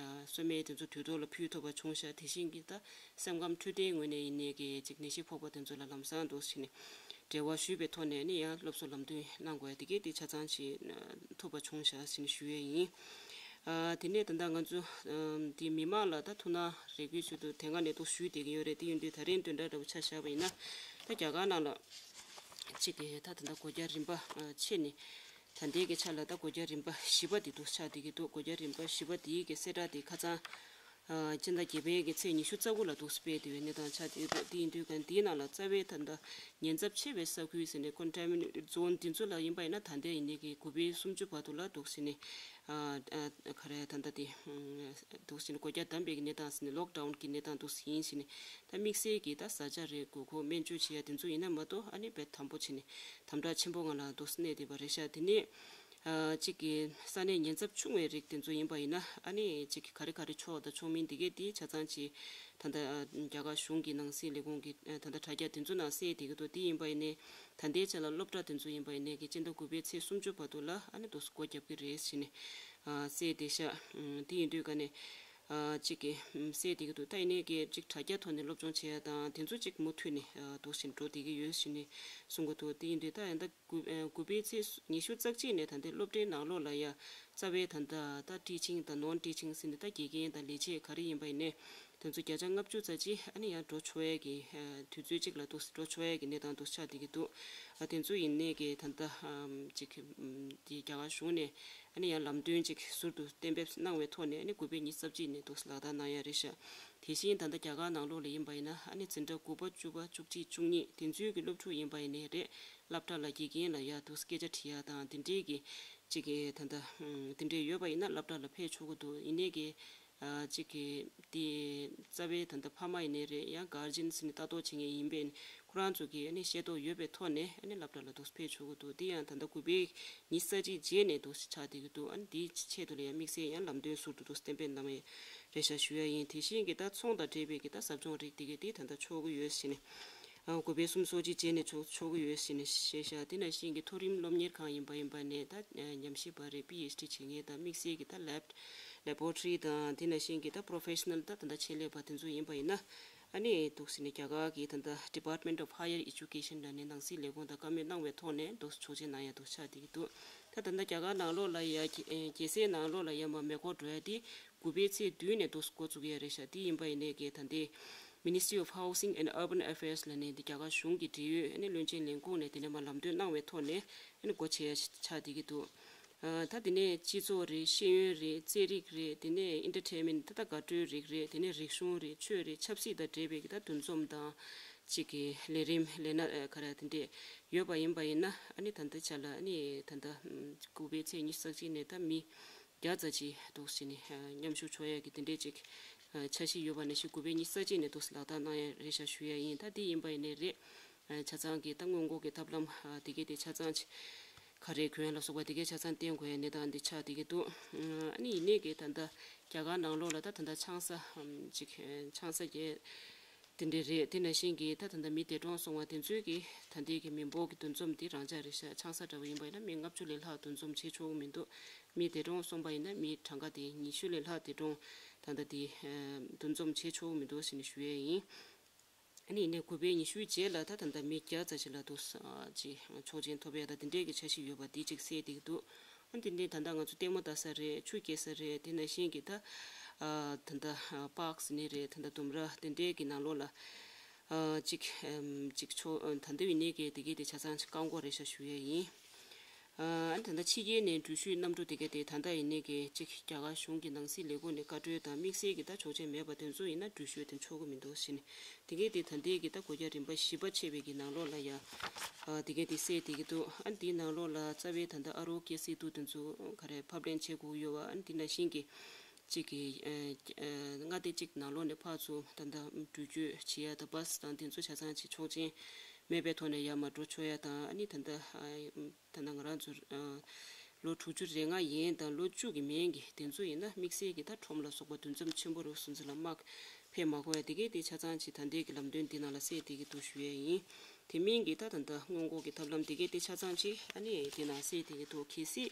གསོལ་སྨན་དེ་ཚོ་དུས་ཐོག་ལ་ཕུལ་ཐུབ་པ་བྱུང་ཤག་དེ་བཞིན་གྱི་ད་སེམས་ཁམས་འཕྲོད་བསྟེན་ངོས་ནས་ཡིན་ནའི་གི་ཅིག་ནད་གཞི་ཕོག་པ་དེ་ཚོ་ལ་ལམ་སང་འདུག་ཟེར་ནས་འབྲེལ་བ་ཞུས་པའི་ཐོག་ནས་ཨ་ནི་ཡང་སློབ་གསོ་ལམ་སྟོན་གནང་དགོས་ཡ་དེ་གས་དེ་ཆ་ཚང་ཞིག་ཐུབ་པ་བྱུང་ཤག་ཟེར་ནས་ཞུ་ཡས་ཡིན། ཨ་དེ་ནས་ད་ལྟ་ང་ཚོ་ཨམ་འདི་མི་མང་ལ་ད་ཐུགས་སྣང་རེ་སྐུལ་ཞུ་དུས་དེ་སྔ་ནས་འདུག་ཞུས་བསྡད་ཀྱི་ཡོད་རེད། དེ་ཡིན་དུས་ད་རིང་བདུན་ཕྲག་འདྲ་བོ་ཆ་བཞག་པ་ཡིན་ན་ད་རྒྱ་གར་ནང་ལ་གཅིག་གི་ད་ད་ལྟ་སྒོ་རྒྱ་རིམ་པ་ཨ་ཕྱེ་ནས་ད་ལྟའི་གི་ཆ་ལ་ད་སྒོ་རྒྱ་རིམ་པ་བཞི་པ་དེ་འདུག་ཆགས་བསྡད་ཀྱི་འདུག་སྒོ་རྒྱ་རིམ་པ་བཞི་པ་དེའི་གི་གསལ་བསྒྲགས་དེ་ཁ་སང་ཨ་སྤྱི་ཟླ་བརྒྱད་པའི་གི་ཚེས་ཉི་ཤུ་རྩ་དགུ་ལ་འདུག་སྤེལ་བསྡད་པའི་གནས་སྟངས་ཆགས་བསྡད་ཀྱི་འདུག་དེ་ཡིན་དུས་ག་འདིའི་ནང་ལ་རྩ་བའི་ད་ལྟ་ཉེན་ཚབས་ཆེ་བའི་ས་ཁུལ་ཟེར་ནས་ཀོན་ཊེན་མི་ནེ་ཊེཌ་ཛོན་འདི་ཚོ་ལ་ཡིན་པ་ཡིན་ན་ད་ལྟའི་ཡིན་ནའི་གི་དགུ་པའི་སུམ་ཅུ་བར་དུ་ལ་འདུག་ཟེར་ནས་ཨ་ཨ་ག་རེ་ད་ལྟ་དེ་འདུག་ཟེར་ནས་སྒོ་རྒྱ་བསྡམས་པའི་གནས་སྟངས་ཟེར་ནས་ལོག་ཌའུན་གྱི་གནས་སྟངས་འདུག་ཟེར་ཡིན་ཟེར་ནས་ད་དམིགས་བསལ་གྱི་ད་བཟའ་བཅའ་རེད། དགོས་མཁོ་སྨན་བཅོས་བྱེད་ཡ་དེ་ཚོ་ཡིན་ན་མ་གཏོགས་ཨ་ནི་དཔེ་དམ་པོ་བྱས་ནས་དམ་དྲག་ཆེན་པོ་ངང་ལ་འདུག་གནས་བསྡད་པ་རེད་ཤག་དེ་ནས་ ཨ་གཅིག་གི་ས་གནས་ཉེན་ཚབས་ཆུང་བའི་རིགས་དེ་ཚོ་ཡིན་པ་ཡིན་ན་ཨ་ནི་གཅིག་གི་ག་རེ་ག་རེ་ཆོག་དང་ཆོག་མིན་དེ་གས་དེ་ཆ་ཚང་ཅིག་ད་ལྟ་རྒྱ་གར་གཞུང་གི་ནང་སྲིད་ལས་ཁུངས་ཀྱི་ད་ལྟ་དྲ་རྒྱ་དེ་ཚོ་ནང་གསལ་བསྡད་ཀྱི་འདུག་དེ་ཡིན་པ་ཡིན་ནའི་ད་ལྟའི་ཆ་ལ་སློབ་གྲྭ་དེ་ཚོ་ཡིན་པ་ཡིན་ནའི་གི་སྤྱི་ཟླ་དགུ་པའི་ཚེས་སུམ་ཅུ་བར་དུ་ལ་ཨ་ནི་དུ་སྒོ་རྒྱབ་ཀྱི་རེད་ཟེར་ནས་གསལ་བསྡད་ཤག་དེ་ཡིན་དུས་ཀ་ནས་གཅིག་གི་གསལ་བསྡད་ཀྱི་འདུག་ད་ཡིན་ནའི་གི་གཅིག་དྲ་རྒྱ་ཐོག་ནས་སློབ་སྦྱོང་བྱེད་ཡ་དང་དེ་ཚོ་གཅིག་མུ་མཐུད་ནས་འདུག་བཞིན་འགྲོ་བསྡད་ཀྱི་ཡོད་ཟེར་ནས་གསུང་གི་འདུག་དེ་ཡིན་དུས་ད་ཡིན་ད། དགུ་ཨ་དགུ་པའི་ཚེས་ཉི་ཤུ་རྩ་གཅིག་ནས་ད་ལྟའི་སློབ་གྲྭའི་ནང་ལོགས་ལ་ཡ་རྩ་བའི་ད་ལྟ་ད་ཊི་ཆིང་དང་ནོན་ཊི་ཆིང་ཟེར་ནས་ད་དགེ་རྒན་དང་ལས་བྱེད་ག་རེ་ཡིན་པ་ཡིན་ནའི་དེ་ཚོ་བརྒྱ་ཆ་ལྔ་བཅུ་ཙམ་ཅིག་ཨ་ནི་ཡང་འགྲོ་ཆོག་ཡས་ཀྱི་ཨ་དུས་ཚོད་ཅིག་ལ་འདུག་འགྲོ་ཆོག་ཡས་ཀྱི་གནས་སྟངས་འདུག་ཆགས་བསྡད་ཀྱི་འདུག་ཨ་དེ་ཚོ་ཡིན་ནའི་གི་ད་ལྟ་ཨམ་ཅིག་ཨམ་དེ་རྒྱ་གར་གཞུང་ནས་ཨ་ནི་ཡང་ལམ་སྟོན་ཅིག་ཟུར་དུ་གཏན་འབེབས་གནང་བའི་ཐོག་ནས་ཨ་ནི་དགུ་པའི་ཉི་ཤུ་རྩ་གཅིག་ནས་འདུག་ལག་བསྟར་གནང་ཡ་རེད་ཤག་དེ་བཞིན་ད་ལྟ་རྒྱ་གར་ནང་ལོགས་ལ་ཡིན་པ་ཡིན་ན་ཨ་ནི་འཛིན་གྲྭ་དགུ་པ་བཅུ་པ་བཅུ་གཅིག་བཅུ་གཉིས་དེ་ཚོའི་གི་སློབ་ཕྲུག་ཡིན་པ་ཡིན་ནའི་རེད། སློབ་གྲྭ་ལ་དགེ་རྒན་ལ་ཡ་འདུག་སྐད་ཆ་དྲི་ཡ་དང་དེ་འདྲའི་གི་གཅིག་གི་ད་ལྟ་དེ་འདྲའི་ཡོད་པ་ཡིན་ན་སློབ་གྲྭ་ལ་ཕེབས་ཆོག་གི་འདུག་ཡིན་ནའི་གི་གཅིག་གི་དེ་རྩ་བའི་ད་ལྟ་ཕ་མ་ཡིན་ནའི་རེད། ཡང་གར་ཇན་ཟེར་ནས་ལྟ་རྟོག་བྱེད་མཁན་ཡིན་པས་ཁོ་རང་ཚོ་གི་ཨ་ནི་ཤེས་རྟོགས་ཡོད་པའི་ཐོག་ནས་ཨ་ནི་སློབ་གྲྭ་ལ་འདུག་ཕེབས་ཆོག་གི་འདུག་དེ་ཡང་ད་ལྟ་དགུ་པའི་ཉི་ཤུ་རྩ་གཅིག་རྗེས་ནས་འདུག་ཆགས་བསྡད་ཀྱི་འདུག་ཨ་ནི་དེའི་ཆེད་དུ་ལ་ཡང་དམིགས་བསལ་ཡང་ལམ་སྟོན་ཟུར་དུ་འདུག་གཏན་འབེབས་གནང་བ་རེད་ཤག་ཞུ་ཡ་ཡིན། དེ་བཞིན་གི་ད་ཚོང་དང་འབྲེལ་བའི་གི་ད་ཟབ་སྦྱོང་རིགས་དེ་གི་དེ་ད་ལྟ་ཆོག་གི་ཡོད་ཟེར་ནས། ཨ་དགུ་པའི་སུམ་ཅུ་སོ་གཅིག་རྗེས་ནས་ཆོག་ཆོག་གི་ཡོད་ཟེར་ནས་བཤད་ཤག་དེ་ནང་བཞིན་གྱི་མཐོ་རིམ་སློབ་གཉེར་ཁང་ཡིན་པ་ཡིན་པ་ནས་ད་ཉམས་ཞིབ་པ་རེད། པི་ཨེཆ་ཌི་བྱེད་མཁན་དང་དམིགས་བསལ་གྱི་ད་ལེབ་ལེ་བོ་ཊི་རི་དང་དེ་ནང་བཞིན་གྱི་ད་པོ་རོ་ཕེ་ཤ་ནལ་ད་ད་ལྟ་ཆེད་ལས་པ་དེ་ཚོ་ཡིན་པ་ཡིན་ན་ཨ་ནི་འདུག་ཟེར་ནས་རྒྱ་གར་གྱི་ད་ལྟ་Department of Higher Education ལ་ནས་ནང་སྲིད་ལས་ཁུངས་དང་བཀའ་མོལ་གནང་བའི་ཐོག་ནས་འདུག་ཆོག་མཆན་གནང་ཡ་འདུག་ཆགས་བསྡད་ཀྱི་འདུག་ད་ད་ལྟ་རྒྱ་གར་ནང་ལོགས་ལ་ཡ་རྒྱལ་སའི་ནང་ལོགས་ལ་ཡ་མ་མེ་འཁོར་འགྲོ་ཡ་དེ། དགུ་པའི་ཚེས་བདུན་ནས་འདུག་འགོ་བཙུགས་ཡ་རེད་ཤག་དེ་ཡིན་པ་ཡིན་ནའི་གི་ད་ལྟའི་Ministry of Housing and Urban Affairs ལ་ནས་འདི་རྒྱ་གར་གཞུང་གི་འབྲེལ་ཡོད་ཨ་ནི་བློན་ཆེན་ལས་ཁུངས་ནས་དེ་ནས་མ་ལམ་སྟོན་གནང་བའི་ཐོག་ནས་ཨ་ནི་སྒོ་ཕྱེ་ཡ་ཆགས་བསྡད་ཀྱི་འདུག་ཨ་ད་དེ་ནས་སྤྱི་ཚོགས་རེད། ཤེས་ཡོན་རེད། རྩེད་རིགས་རེད། དེ་ནས་ཨེན་ཊར་ཊེན་མེན་ཊི་ད་ལྟ་དགའ་སྤྲོའི་རིགས་རེད། དེ་ནས་རིག་གཞུང་རེད། ཆོས་རེད། ཆབ་སྲིད་དང་འབྲེལ་བའི་གི་ད་འདུ་འཛོམས་དང་གཅིག་གི་ལས་རིམ་ལས་སྣ་ག་རེ་དེ་འདྲས་ཡོད་པ་ཡིན་པ་ཡིན་ན་ཨ་ནི་ད་ལྟ་ཆ་ལ་ཨ་ནི་ད་ལྟ་དགུ་པའི་ཚེས་ཉི་ཤུ་རྩ་གཅིག་ནས་ད་མི་བརྒྱ་ཙམ་ཅིག་འདུག་ཟེར་ནས་མཉམ་ཞུགས་ཆོག་ཡ་གི་དེ་འདྲའི་ཅིག་འཆར་གཞི་ཡོད་པ་ནང་བཞིན་དགུ་པའི་ཉི་ཤུ་རྩ་གཅིག་ནས་འདུག་ལག་བསྟར་གནང་ཡ་རེད་ཤག་ཞུ་ཡ་ཡིན། ད་དེ་ཡིན་པ་ཡིན་ནའི་རེད། ཆ་ཚང་གི་ད་སྔོན་འགོག་གི་ཐབས་ལམ་དེ་གས་དེ་ཆ་ཚང་ཅིག་ག་རེ་གོན་ལ་སོགས་པ་དེ་གས་ཆ་ཚང་བསྟན་དགོས་ཡ་གནས་སྟངས་འདི་ཆགས་བསྡད་ཀྱི་འདུག་ཨ་ནི་ཡིན་ནའི་གི་ད་ལྟ་རྒྱ་གར་ནང་ལོགས་ལ་ད་ད་ལྟ་ཆང་ས་ཅིག་ཆང་ས་རྒྱས། དེ་འདྲ་རེད། དེ་ནང་བཞིན་གྱི་ད་ད་ལྟ་མི་འདས་གྲོངས་སོང་བ་དེ་ཚོའི་གི་ད་ལྟའི་གི་མི་འབོར་གྱི་འདུ་འཛོམས་དེ་རང་འཇགས་རེད་ཤག་ཆང་ས་འདྲ་བོ་ཡིན་པ་ཡིན་ན་མི་ལྔ་བཅུ་ལས་ལྷག་འདུ་འཛོམས་བྱེད་ཆོག་གི་མི་འདུག་མི་འདས་གྲོངས་སོང་བ་ཡིན་ན་མི་གྲངས་ཀ་དེ་ཉི་ཤུ་ལས་ལྷག་འདས་གྲོངས་ད་ལྟ་དེ་འདུ་འཛོམས་བྱེད་ཆོག་གི་མི་འདུག་ཟེར་ནས་ཞུ་ཡས་ཡིན། ཨ་ནི་ཡིན་ནའི་དགུ་པའི་ཉི་ཤུའི་རྗེས་ལ་ད་ད་ལྟ་མི་བརྒྱ་ཙམ་ཞིག་ལ་འདུག་ཅེས་ཆོག་མཆན་ཐོབ་ཡ་ད་དེ་འདྲའི་གི་འཆར་གཞི་ཡོད་པ་དེ་གཅིག་གསལ་བསྡད་ཀྱི་འདུག་ཨ་དེ་འདྲའི་ད་ལྟ་ང་ཚོ་ལྟད་མོ་ལྟ་ས་རེད། ཆུ་སྐྱེལ་ས་རེད། དེ་ནང་བཞིན་གྱི་ད་ཨ་ད་ལྟ་ཨ་པཱརྐ་ཟེར་ནི་རེད། ད་ལྟ་ལྡུམ་ར་དེ་འདྲའི་གི་ནང་ལོགས་ལ་ཨ་གཅིག་ཨམ་གཅིག་ཆོག་ཨ་ད་ལྟ་ཡིན་ནའི་གི་དེ་གི་དེ་ཆ་ཚང་གཅིག་བཀག་འགོག་རེད་ཤག་ཞུ་ཡས་ཡིན། ཨ་ད་ལྟ་ཕྱི་རྒྱལ་ནས་འགྲུལ་བཞུད་གནམ་གྲུ་དེ་ག་དེ་ད་ལྟ་ཡིན་ནའི་གི་གཅིག་རྒྱ་གར་གཞུང་གི་ནང་སྲིད་ལས་ཁུངས་ནས་བཀའ་འཁྲོལ་དང་དམིགས་བསལ་གྱི་ད་ཆོག་མཆན་མེད་པ་དེ་ཚོ་ཡིན་ན་འགྲུལ་བཞུད་དེ་ཆོག་གི་མི་འདུག་ཟེར་ནས་དེ་ག་དེ་ད་ལྟའི་གི་ད་སྒོ་རྒྱག་རིམ་པ་བཞི་པ་ཕྱེ་བའི་གི་ནང་ལོགས་ལ་ཡ་ཨ་དེ་ག་དེ་གསལ་བསྡད་ཀྱི་འདུག་ཨ་འདིའི་ནང་ལོགས་ལ་རྩ་བའི་ད་ལྟ་ཨ་རོ་ཀེ་སེ་ཏུ་དེ་ཚོ་ག་རེ་ཕབ་ལེན་བྱེད་དགོས་ཡོད་པ། ཨ་འདི་ནང་བཞིན་གྱི་གཅིག་གི་ཨ་ཨ་མངའ་སྡེ་གཅིག་ནང་ལོགས་ནས་ཕར་ཚུར་ད་ལྟ་འགྲུལ་སྐྱོད་བྱེད་ཡ་ད་བཱས་དང་དེ་ཚོ་ཆ་ཚང་གཅིག་ཆོག་མཆན་མེད་པའི་ཐོག་ནས་ཡར་མར་འགྲོ་ཆོག་ཡ་དང་། ཨ་ནི་ད་ལྟ་ཨ། ད་ལྟ་ང་རང་ཚོ་ཨ། ལོ་དྲུག་ཅུ་རེ་ལྔ་ཡན་དང་ལོ་བཅུ་གི་མན་གྱི་དེ་ཚོ་ཡིན་ན་དམིགས་བསལ་གྱི་ད་ཁྲོམ་ལ་སོགས་པ་འདུ་འཛོམས་ཆེན་པོ་རུ་སོང་ཚེ་ལ་དམག་ཕེབས་མ་དགོས་ཡ་དེ་གས་དེ་ཆ་ཚང་ཅིག་ད་ལྟའི་གི་ལམ་སྟོན་འདི་ནང་ལ་གསལ་བསྡད་ཀྱི་འདུག་ཞུ་ཡས་ཡིན། དེ་མིན་གྱི་ད་ད་ལྟ་སྔོན་འགོག་གི་ཐབས་ལམ་དེ་གས་དེ་ཆ་ཚང་ཅིག་ཨ་ནི་དེ་ནང་གསལ་བསྡད་ཀྱི་འདུག་གལ་སྲིད་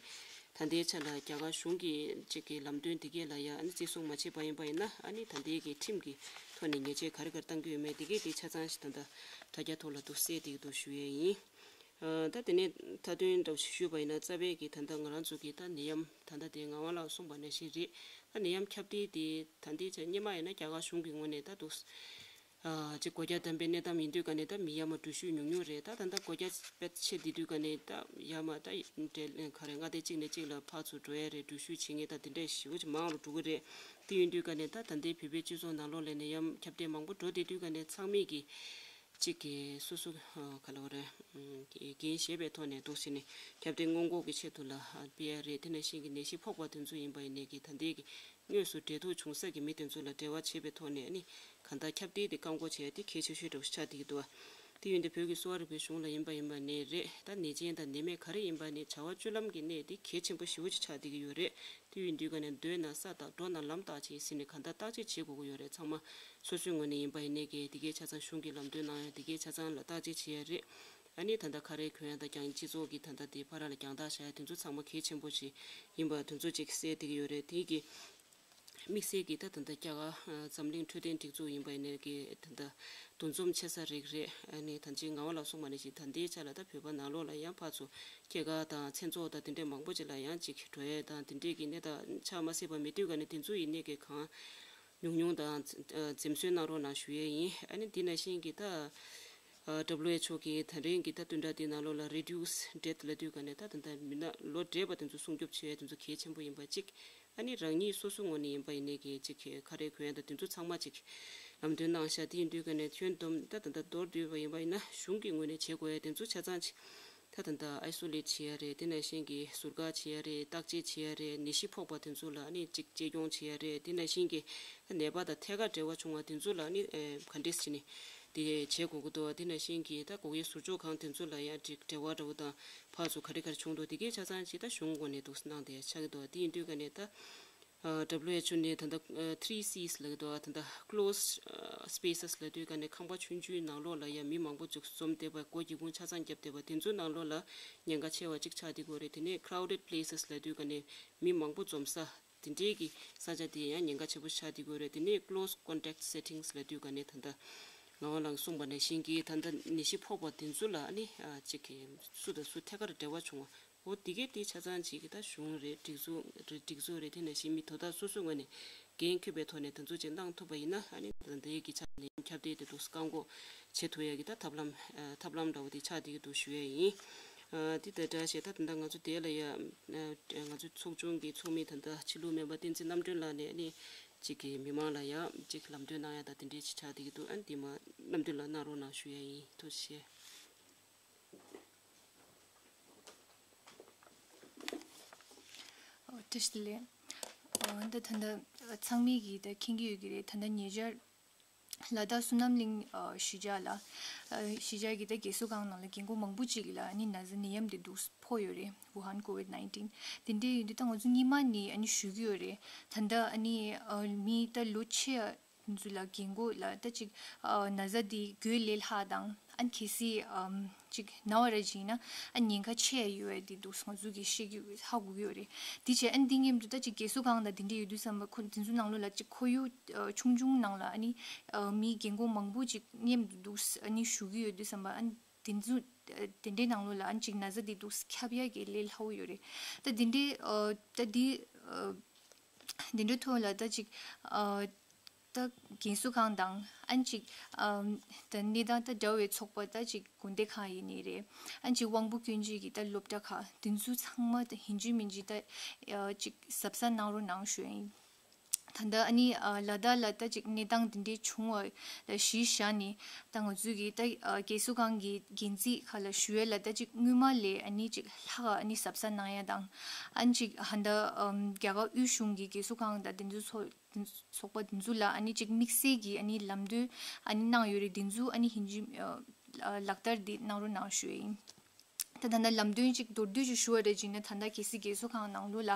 ད་ལྟའི་ཆ་ལ་རྒྱ་གར་གཞུང་གི་ཅིག་གི་ལམ་སྟོན་དེ་གས་ལ་ཡ་ཨ་ནི་བརྩི་སྲུང་མ་བྱས་པ་ཡིན་པ་ཡིན་ན་ཨ་ནི་ད་ལྟའི་གི་ཁྲིམས་ཀྱི་ཐོག་ནས་ཉེས་ཆད་ག་རེ་ག་རེ་གཏང་གི་ཡོད་མེད་དེ་གས་དེ་ཆ་ཚང་ཅིག་ད་ལྟ་དྲ་རྒྱ་ཐོག་ལ་འདུག་གསལ་བསྡད་ཀྱི་འདུག་ཞུ་ཡས་ཡིན། ཨ་ད་དེ་ནས་མཐའ་དོན་འདྲ་བོ་ཞིག་ཞུས་པ་ཡིན་ན་རྩ་བའི་གི་ད་ལྟ་ང་རང་ཚོ་གི་ད་ནད་ཡམས་ད་ལྟ་དེ་ངག་དབང་ལགས་གསུངས་པ་ནང་བཞིན་རེད། ད་ནད་ཡམས་ཁྱབ་གདལ་དེ་ད་ལྟའི་ཆ་སྔོན་མ་ཡིན་ན་རྒྱ་གར་གཞུང་གི་ངོས་ནས་ད་འདུག་ཨ་ཅིག་སྒོ་རྒྱ་བསྡམས་པའི་གནས་སྟངས་ཡིན་དུས་ཀ་ནས་ད་མི་ཡར་མར་འགྲུལ་བཞུད་ཉུང་ཉུང་རེད། ད་ད་ལྟ་སྒོ་རྒྱ་དཔེ་ཕྱེ་བསྡད་དུས་ཀ་ནས་ད་ཡར་མར་ད་འབྲེལ་ག་རེ་མངའ་སྡེ་གཅིག་ནས་གཅིག་ལ་ཕར་ཚུར་འགྲོ་ཡས་རེད། འགྲུལ་བཞུད་བྱེད་མཁན་ད་དེ་འདྲས་ཞེ་པོ་ཅིག་མང་རུ་འགྲོ་གི་རེད། དེ་ཡིན་དུས་ཀ་ནས་ད་ད་ལྟའི་བོད་པའི་སྤྱི་ཚོགས་ནང་ལོགས་ལ་ནད་ཡམས་ཁྱབ་གདལ་མང་པོ་འགྲོ་བསྡད་དུས་ཀ་ནས་ཚང་མས་ཀྱི་གཅིག་གིས་སོ་སོ་ག་ལ་བ་རེད། འགན་བཞེས་པའི་ཐོག་ནས་འདུག་ཟེར་ནས་ཁྱབ་གདལ་སྔོན་འགོག་གི་ཆེད་དུ་ལ་སྤེལ་ཡ་རེད། དེ་ནང་བཞིན་གྱི་ནད་གཞི་ཕོག་པ་དེ་ཚོ་ཡིན་པ་ཡིན་ནའི་གི་ད་ལྟའི་གི་དངོས་སུ་འབྲེལ་གཏུག་བྱུང་ས་གི་མི་དེ་ཚོ་ལ་འབྲེལ་བ་བྱེད་པའི་ཐོག་ནས་ནི་གང་ལྟར་ཁྱབ་གདལ་དེ་བཀག་འགོག་བྱེད་ཡ་དེ་གལ་ཆེ་ཤོས་འདྲ་བོ་ཆགས་བསྡད་ཀྱི་འདུག་དེ་ཡིན་དུས་བོད་ཀྱི་གསོ་བ་རིག་པའི་གཞུང་ལ་ཡིན་པ་ཡིན་པ་ནས་རེད། ད་ནད་ཅན་དང་ནད་མེད་ག་རེ་ཡིན་པ་ནས་བྱ་བ་སྤྱོད་ལམ་གྱི་གནས་དེ་གལ་ཆེན་པོ་ཞེ་པོ་ཅིག་ཆགས་བསྡད་ཀྱི་ཡོད་རེད། དེ་ཡིན་དུས་ཀ་ནས་སྡོད་ན་ས་དང་འགྲོ་ན་ལམ་བརྟག་ཅིག་ཟེར་ནས་གང་ལྟར་བརྟག་དཔྱད་བྱེད་དགོས་ཀྱི་ཡོད་རེད། ཚང་མ་སོ་སོའི་ངོས་ནས་ཡིན་པ་ཡིན་ནས་ཀྱི་དེ་གའི་ཆ་ཚང་གཞུང་གི་ལམ་སྟོན་གནང་ཡ་དེ་གའི་ཆ་ཚང་ལ་བརྟག་དཔྱད་བྱེད་ཡ་རེད། ཨ་ནི་ད་ལྟ་ཁ་རས་གོན་ཡ་དང་ཀྱང་སྤྱི་ཚོགས་ཀྱི་ད་ལྟ་དེ་ཕ་ར་ལ་རྒྱང་ཐག་བཞག་ཡ་དེ་ཚོ་ཚང་མ་གལ་ཆེན་པོ་ཞིག་ཡིན་པ་དེ་ཚོ་ཅིག་གསལ་བསྡད་ཀྱི་ཡོད་རེད། དེ་གི་དམིགས་བསལ་གྱི་ད་ད་ལྟ་རྒྱ་གར་འཛམ་གླིང་འཕྲོད་བསྟེན་སྒྲིག་འཛུགས་ཡིན་པ་ཡིན་ནའི་གི་ད་ལྟ་འདུ་འཛོམས་ཆེ་ས་རིགས་རེད། ཨ་ནི་ད་ཅི་ང་བ་ལ་གསུངས་པ་ནང་བཞིན་ད་ལྟའི་ཆ་ལ་ད་བོད་པ་ནང་ལོགས་ལ་ཡང་ཕར་ཚུར་སྐྱེས་སྐར་དང་མཚན་ཚོགས་དང་དེ་འདྲའི་མང་པོ་ཅིག་ལ་ཡང་ཅིག་འགྲོ་ཡས་དང་དེ་འདྲའི་གི་གནས་སྟངས་ཆགས་མ་སྲིད་པ་མེད་དུས་ག་ནས་དེ་ཚོ་ཡིན་ནའི་གི་གང་ཉུང་ཉུང་དང་འཛེམ་ཟོན་གནང་རོགས་གནང་ཞུ་ཡས་ཡིན། ཨ་ནི་དེ་ནང་བཞིན་གྱི་ད་ཨ་WHO་གི་ད་རིང་གི་ད་བསྟུན་དྲག་དེ་ནང་ལོགས་ལ་Reduce Death་ལབ་དུས་ག་ནས་ད་ད་ལྟ་མི་སྣ་ལོ་བགྲེས་པ་དེ་ཚོ་སྲུང་སྐྱོབ་བྱེད་ཡས་དེ་ཚོ་གལ་ཆེན་པོ་ཡིན་པ་གཅིག་ཨ་ནི་རང་ཉིད་སོ་སོ་ངོས་ནས་ཡིན་པ་ཡིན་ནའི་གི་གཅིག་གི་ཁ་རས་གོན་ཡས་ད་དེ་ཚོ་ཚང་མ་གཅིག་ལམ་སྟོན་གནང་ཤག་དེ་ཡིན་དུས་ག་ནས་ཁྱོན་བསྡོམས་ད་ད་ལྟ་མདོར་བསྡུས་པ་ཡིན་པ་ཡིན་ན་གཞུང་གི་ངོས་ནས་བྱེད་དགོས་ཡས་དེ་ཚོ་ཆ་ཚང་གཅིག་ད་ད་ལྟ་Isolate་བྱེད་ཡ་རེད། དེ་ནང་བཞིན་གྱི་ཟུར་བཀག་བྱེད་ཡ་རེད། བརྟག་དཔྱད་བྱེད་ཡ་རེད། ནད་གཞི་ཕོག་པ་དེ་ཚོ་ལ་ཨ་ནི་གཅིག་གཅེས་སྐྱོང་བྱེད་ཡ་རེད། དེ་ནང་བཞིན་གྱི་ནད་པ་དང་ཐད་ཀར་འབྲེལ་བ་བྱུང་བ་དེ་ཚོ་ལ་ཨ་ནི་ཨེ་ག་འདྲས་བྱས་ནས་དེ་བྱེད་དགོས་ཀྱི་འདུག་དེ་ནང་བཞིན་གྱི་ད་སྒོ་ཁའི་ཟུར་འཇོག་ཁང་དེ་ཚོ་ལ་ཡང་འབྲེལ་བ་འདྲ་བོ་དང་ཕར་ཚུར་ག་རེ་ག་རེ་བྱུང་འདུག་དེ་གའི་ཆ་ཚང་ཅིག་ད་གཞུང་ངོས་ནས་འདུག་གནང་བསྡད་ཆགས་ཀྱི་འདུག་དེ་ཡིན་དུས་ག་ནས་ད་WHO་ནས་ད་ལྟ་three C's་ལབ་ཀྱི་འདུག་ད་ལྟ་closed spaces་ལབ་དུས་ག་ནས་ཁང་པ་ཆུང་ཆུང་ནང་ལོགས་ལ་ཡང་མི་མང་པོ་ཅིག་འཛོམས་བསྡད་པ། སྒོ་སྒེའུ་ཁུང་ཆ་ཚང་བརྒྱབ་བསྡད་པ་དེ་ཚོའི་ནང་ལོགས་ལ་ཉེན་ཁ་ཆེ་བ་ཅིག་ཆགས་བསྡད་ཀྱི་ཡོད་རེད། དེ་ནས་crowded places་ལབ་དུས་ག་ནས་མི་མང་པོ་འཛོམས་ས་དེ་འདྲའི་གི་ས་ཆ་དེ་ཡང་ཉེན་ཁ་ཆེ་པོ་ཆགས་བསྡད་ཀྱི་ཡོད་རེད། དེ་ནས་close contact settings་ལབ་དུས་ག་ནས་ད་ལྟ་ང་བ་ལང་གསུངས་པ་ནང་བཞིན་གྱི་ད་ལྟ་ནད་གཞི་ཕོག་པ་དེ་ཚོ་ལ་ཨ་ནི་ཅིག་གི་སུ་དང་སུ་ཐད་ཀར་འབྲེལ་བ་བྱུང་བ། འོ་དེ་གའི་དེ་ཆ་ཚང་ཅིག་གི་ད་གཞུང་རེད། སྒྲིག་འཛུགས་རེད། སྒྲིག་འཛུགས་རེད། དེ་ནང་བཞིན་མི་དོ་བདག་སོ་སོའི་ངོས་ནས་འགན་འཁྱེར་བའི་ཐོག་ནས་དེ་ཚོ་ཅིག་གནང་ཐུབ་པ་ཡིན་ན་ཨ་ནི་ད་ལྟའི་གི་ཆ་ནས་ཁྱབ་གདལ་དེ་འདུག་བཀག་འགོག་བྱེད་ཐུབ་ཡ་གི་ད་ཐབས་ལམ་ཨ་ཐབས་ལམ་འདྲ་བོ་དེ་ཆགས་བསྡད་ཀྱི་འདུག་ཞུ་ཡ་ཡིན། ཨ་དེ་དང་འདྲ་བྱས་ད་ད་ལྟ་ང་ཚོ་དེ་ལ་ཡ་ཨ་ང་ཚོ་ཚོགས་ཆུང་གི་ཚོགས་མི་ད་ལྟ་ཕྱི་ལུགས་སྨན་པ་བསྟན་འཛིན་རྣམ་གྲོལ་ལགས་ནས་ཨ་ནི་ཅིག་གི་མི་མང་ལ་ཡ་ཅིག་ལམ་སྟོན་གནང་ཡ་ད་དེ་འདྲའི་ཅིག་ཆགས་བསྡད་ཀྱི་འདུག་ཨ་ནི་དེ་མ་རྣམ་འགྲེལ་ལ་གནང་རོགས་གནང་ཞུ་ཡ་ཡིན། ཐུགས་རྗེ་ཆེ། ཨོ་བཀྲ་ཤིས་བདེ་ལེགས། ཨོ་ད་ད་ལྟ་ཚང་མས་ཀྱིས་ད་མཁྱེན་གྱི་ཡོད་ཀྱི་རེད། ད་ལྟ་ཉེ་ཆར་ལ་དྭགས་བསོད་ནམས་གླིང་ཨ་གཞིས་ཆགས་ལ་ཨ་གཞིས་ཆགས་ཀྱི་ད་རྒས་གསོ་ཁང་ནང་ལ་རྒན་གོག་མང་པོ་ཅིག་ལ་ཨ་ནི་ན་ཚ་ནད་ཡམས་དེ་འདུག་ཕོག་ཡོད་རེད། ཝུ་ཧན་ཀོ་ཝིད་ནའིན་ཊིན། དེ་འདྲའི་ཡོད་དུས་ད་ང་ཚོ་སྔོན་མ་ནས་ཨ་ནི་ཞུ་གི་ཡོད་རེད། ད་ལྟ་ཨ་ནི་ཨ་མི་ད་ལོ་ཆེ་ཚོ་ལ་རྒན་གོག་ལ་ད་ཅིག་ཨ་ན་ཚ་འདི་འགོས་ལས་སླ་དང་ཨ་ནི་གལ་སྲིད་ཨམ་ཅིག་ན་བ་ར་ཅིག་ཡིན་ན་ཨ་ཉེན་ཁ་ཆེ་ཡ་ཡོད་ཡ་འདི་འདུག་ང་ཚོ་གི་ཤེས་ཀྱི་ཧ་གོ་གི་ཡོད་རེད། དེ་བྱས་ཨ་ནི་འདི་མཉམ་དུ་ད་ཅིག་རྒས་གསོ་ཁང་དང་དེ་འདྲ་ཡོད་དུས་ཙམ་པ་ཁོ་དེ་ཚོ་ནང་ལོགས་ལ་ཅིག་ཁོར་ཡུག་ཨ་ཆུང་ཆུང་ནང་ལ་ཨ་ནི་ཨ་མི་རྒན་གོག་མང་པོ་ཅིག་མཉམ་དུ་འདུག་ཨ་ནི་བཞུགས་ཀྱི་ཡོད་དུས་ཙམ་པ་ཨ་ནི་དེ་ཚོ་ཨ་དེ་འདྲའི་ནང་ལོགས་ལ་ཨ་ནི་ཅིག་ན་ཚ་འདི་འདུག་ཁྱབ་ཡ་གི་ལས་སླ་བོ་ཡོད་རེད། ད་དེ་འདྲའི་ཨ་ད་འདི་ཨ། དེ་འདྲའི་ཐོག་ལ་ད་ཅིག་ཨ་ད་རྒན་གསོ་ཁང་དང་ཨ་ནི་ཅིག་ཨ་ད་གནས་སྟངས་ད་འདྲ་བའི་ཚོགས་པ་ད་ཅིག་དགོན་སྡེ་ཁག་ཡིན་ནའི་རེད། ཨ་ནི་ཅིག་དབང་པོ་སྐྱོན་ཅན་གྱི་ད་སློབ་གྲྭ་ཁག་དེ་ཚོ་ཚང་མ་ད་ཡིན་གཅིག་མིན་གཅིག་ད་ཨ་ཅིག་གཟབ་གཟབ་གནང་རོགས་གནང་ཞུ་ཡ་ཡིན། ད་ལྟ་ཨ་ནི་ཨ་ལ་དྭགས་ལ་ད་ཅིག་གནས་སྟངས་དེ་འདྲའི་བྱུང་བ་ལ་གཞི་བཞག་ནས་ད་ང་ཚོས་ཀྱི་ད་ཨ་རྒས་གསོ་ཁང་གི་འགན་འཛིན་ཁག་ལ་ཞུ་ཡ་ལ་ད་ཅིག་སྔོན་མ་ལས་ཨ་ནི་ཅིག་ལྷག་ཨ་ནི་གཟབ་གཟབ་གནང་ཡ་དང་ཨ་ནི་ཅིག་ད་ལྟ་ཨམ་རྒྱ་གར་དབུས་གཞུང་གི་རྒས་གསོ་ཁང་དང་དེ་ཚོ་ཚོ་ཚོགས་པ་དེ་ཚོ་ལ་ཨ་ནི་ཅིག་དམིགས་བསལ་གྱི་ཨ་ནི་ལམ་སྟོན་ཨ་ནི་གནང་ཡོད་རེད། དེ་ཚོ་ཨ་ནི་ཡིན་གཅིག་ཨ་ལག་བསྟར་འདི་གནང་རོགས་གནང་ཞུ་ཡ་ཡིན། ད་ད་ལྟ་ལམ་སྟོན་ཅིག་མདོར་བསྡུས་ཅིག་ཞུ་བ་རེད་ཅིག་ན་ད་ལྟ་གལ་སྲིད་རྒས་གསོ་ཁང་ནང་ལོགས་ལ་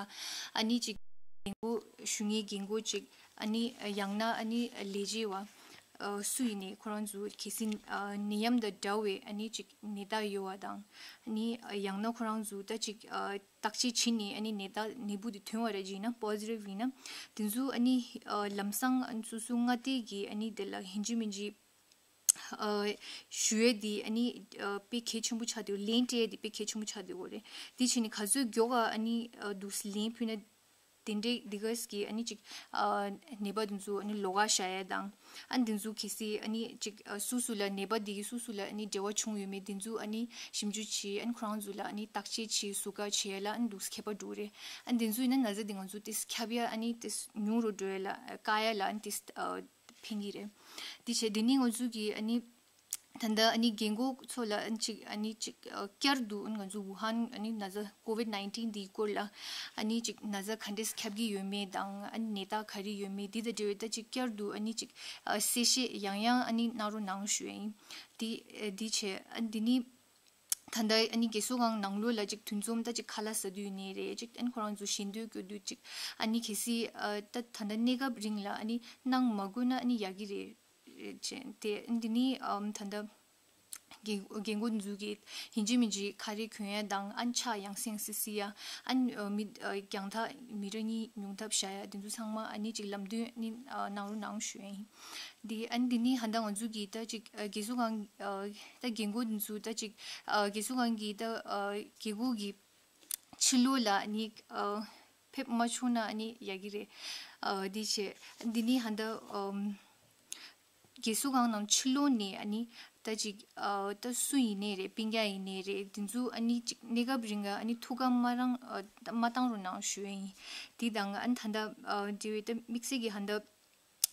ཨ་ནི་ཅིག་རྒན་གོག་ཞུ་མཁན་རྒན་གོག་ཅིག་ཨ་ནི་ཡང་ན་ཨ་ནི་ལས་བྱེད་པ་ཨ་སུ་ཡིན་ནའི་ཁོ་རང་ཚོ་གལ་སྲིད་ཨ་ནད་ཡམས་དང་འདྲ་བའི་ཨ་ནི་ཅིག་ནད་རྟགས་ཡོད་པ་དང་ཨ་ནི་ཡང་ན་ཁོ་རང་ཚོ་ད་ཅིག་ཨ་བརྟག་དཔྱད་བྱས་ནས་ཨ་ནི་ནད་རྟགས་ནད་འབུ་དེ་ཐོན་པ་རེད་ཅིག་ན་པོ་ཛི་ཊིབ་ཡིན་ན་དེ་ཚོ་ཨ་ནི་ཨ་ལམ་སང་ཨ་ནི་སོ་སོ་མངའ་སྡེ་གི་ཨ་ནི་དེ་ལ་ཡིན་གཅིག་མིན་གཅིག་ཨ་ཞུ་ཡས་འདི་ཨ་ནི་ཨ་དཔེ་གལ་ཆེན་པོ་ཆགས་བསྡད་ཡོད། ལན་སྤྲད་ཡས་འདི་དཔེ་གལ་ཆེན་པོ་ཆགས་བསྡད་ཡོད་རེད། དེ་བྱས་ནས་ག་ཚོད་མགྱོགས་ཨ་ནི་ཨ་འདུག་ལན་ཕུལ་ན་དེ་འདྲའི་འདི་གས་ཀྱི་ཨ་ནི་ཅིག་ཨ་ནད་པ་དེ་ཚོ་ཨ་ནི་ལོགས་ཀ་བཞག་ཡས་དང་ཨ་ནི་དེ་ཚོ་གལ་སྲིད་ཨ་ནི་ཅིག་ཨ་སུ་སུ་ལ་ནད་པ་འདི་གི་སུ་སུ་ལ་ཨ་ནི་འབྲེལ་བ་བྱུང་ཡོད་མེད་དེ་ཚོ་ཨ་ནི་ཞིབ་འཇུག་བྱས་ཨ་ནི་ཁོ་རང་ཚོ་ལ་ཨ་ནི་བརྟག་དཔྱད་བྱས་ཟུར་བཀག་བྱས་ཡས་ལ་ཨ་ནི་འདུག་ཁྱད་པར་འགྲོ་གི་རེད། ཨ་ནི་དེ་ཚོ་ཡིན་ན་ན་ཚ་འདི་ང་ཚོ་ཏིས་ཁྱབ་ཡས་ཨ་ནི་ཏིས་ཉུང་རུ་འགྲོ་ཡས་ལ་བཀག་ཡས་ལ་ཨ་ནི་ཏིས་ཨ། ཕན་གྱི་རེད། དེ་བྱས་དེ་ནི་ང་ཚོ་གི་ཨ་ནི་ ད་ལྟ་ཨ་ནི་རྒན་གོག་ཚོ་ལ་ཨ་ནི་ཅིག་ཨ་ནི་ཅིག་ཨ་བསྐྱར་དུ་ཨ་ནི་ང་ཚོ་ཝུ་ཧན་ཨ་ནི་ན་ཚ་ཀོ་ཝིད་ནའིན་ཊིན་འདིའི་སྐོར་ལ་ཨ་ནི་ཅིག་ན་ཚ་ག་འདྲས་ཁྱབ་ཀྱི་ཡོད་མེད་དང་ཨ་ནི་ནད་རྟགས་ག་རེ་ཡོད་མེད་འདི་དང་འབྲེལ་བའི་ད་ཅིག་བསྐྱར་དུ་ཨ་ནི་ཅིག་ཨ་གསལ་བཤད་ཡང་ཡང་ཨ་ནི་གནང་རོགས་གནང་ཞུ་ཡ་ཡིན། འདི་ཨ་འདི་བྱས་ཨ་འདི་ནི་ད་ལྟ་ཨ་ནི་རྒས་གསོ་ཁང་ནང་ལོགས་ལ་ཅིག་དུས་འཛོམས་ད་ཅིག་ཁ་ལག་ཟ་དུས་ཡིན་ནའི་རེད། ཅིག་ཨ་ནི་ཁོ་རང་ཚོ་ཞལ་འདོན་སྐྱོར་དུས་ཅིག་ཨ་ནི་གལ་སྲིད་ཨ་ད་ད་ལྟ་གནས་སྐབས་རིང་ལ་ཨ་ནི་གནང་མ་དགོས་ན་ཨ་ནི་ཡག་གི་རེད། རེད་ཅེས་དེ་འདི་ནི་ཨམ་ད་ལྟ་རྒན་རྒན་རྒོན་ཚོ་གིས་ཡིན་གཅིག་མིན་གཅིག་ཁ་རས་གོན་ཡ་དང་ཨན་ཕྱག་ཡང་སེ་ཡང་སེ་བསིལ་ཡ་ཨན་མི་རྒྱང་ཐག་མི་ར་གཉིས་ཉུང་ཐབས་བཞག་ཡ་དེ་ཚོ་ཚང་མ་ཨ་ནི་ཅིག་ལམ་སྟོན་ནི་གནང་རོགས་གནང་ཞུ་ཡ་ཡིན། འདི་ཨན་འདི་ནི་ཧ་ད་ང་ཚོ་གིས་ད་ཅིག་རྒས་གསོ་ཁང་ད་རྒན་རྒོན་ཚོ་ད་ཅིག་རྒས་གསོ་ཁང་གི་ད་རྒས་གོག་གི་ཕྱི་ལོགས་ལ་ནི་ཕེབས་མ་བྱུང་ན་ནི་ཡག་གི་རེད། འདི་བྱས་འདི་ནི་ཧ་ད་རྒས་གསོ་ཁང་ནང་ཕྱི་ལོགས་ནས་ཨ་ནི་ད་ཅིག་ཨ་ད་སུ་ཡིན་ནའི་རེད། སྤུན་ཀྱག་ཡིན་ནའི་རེད། དེ་ཚོ་ཨ་ནི་ཅིག་གནས་སྐབས་རིང་ལ་ཨ་ནི་ཐུགས་ཁ་མ་རང་ཨ་མ་བཏང་རོགས་གནང་ཞུ་ཡ་ཡིན། དེ་དང་ཨ་ནི་ད་ལྟ་ཨ་དེ་བས་ད་དམིགས་བསལ་གྱི་ཧ་ད་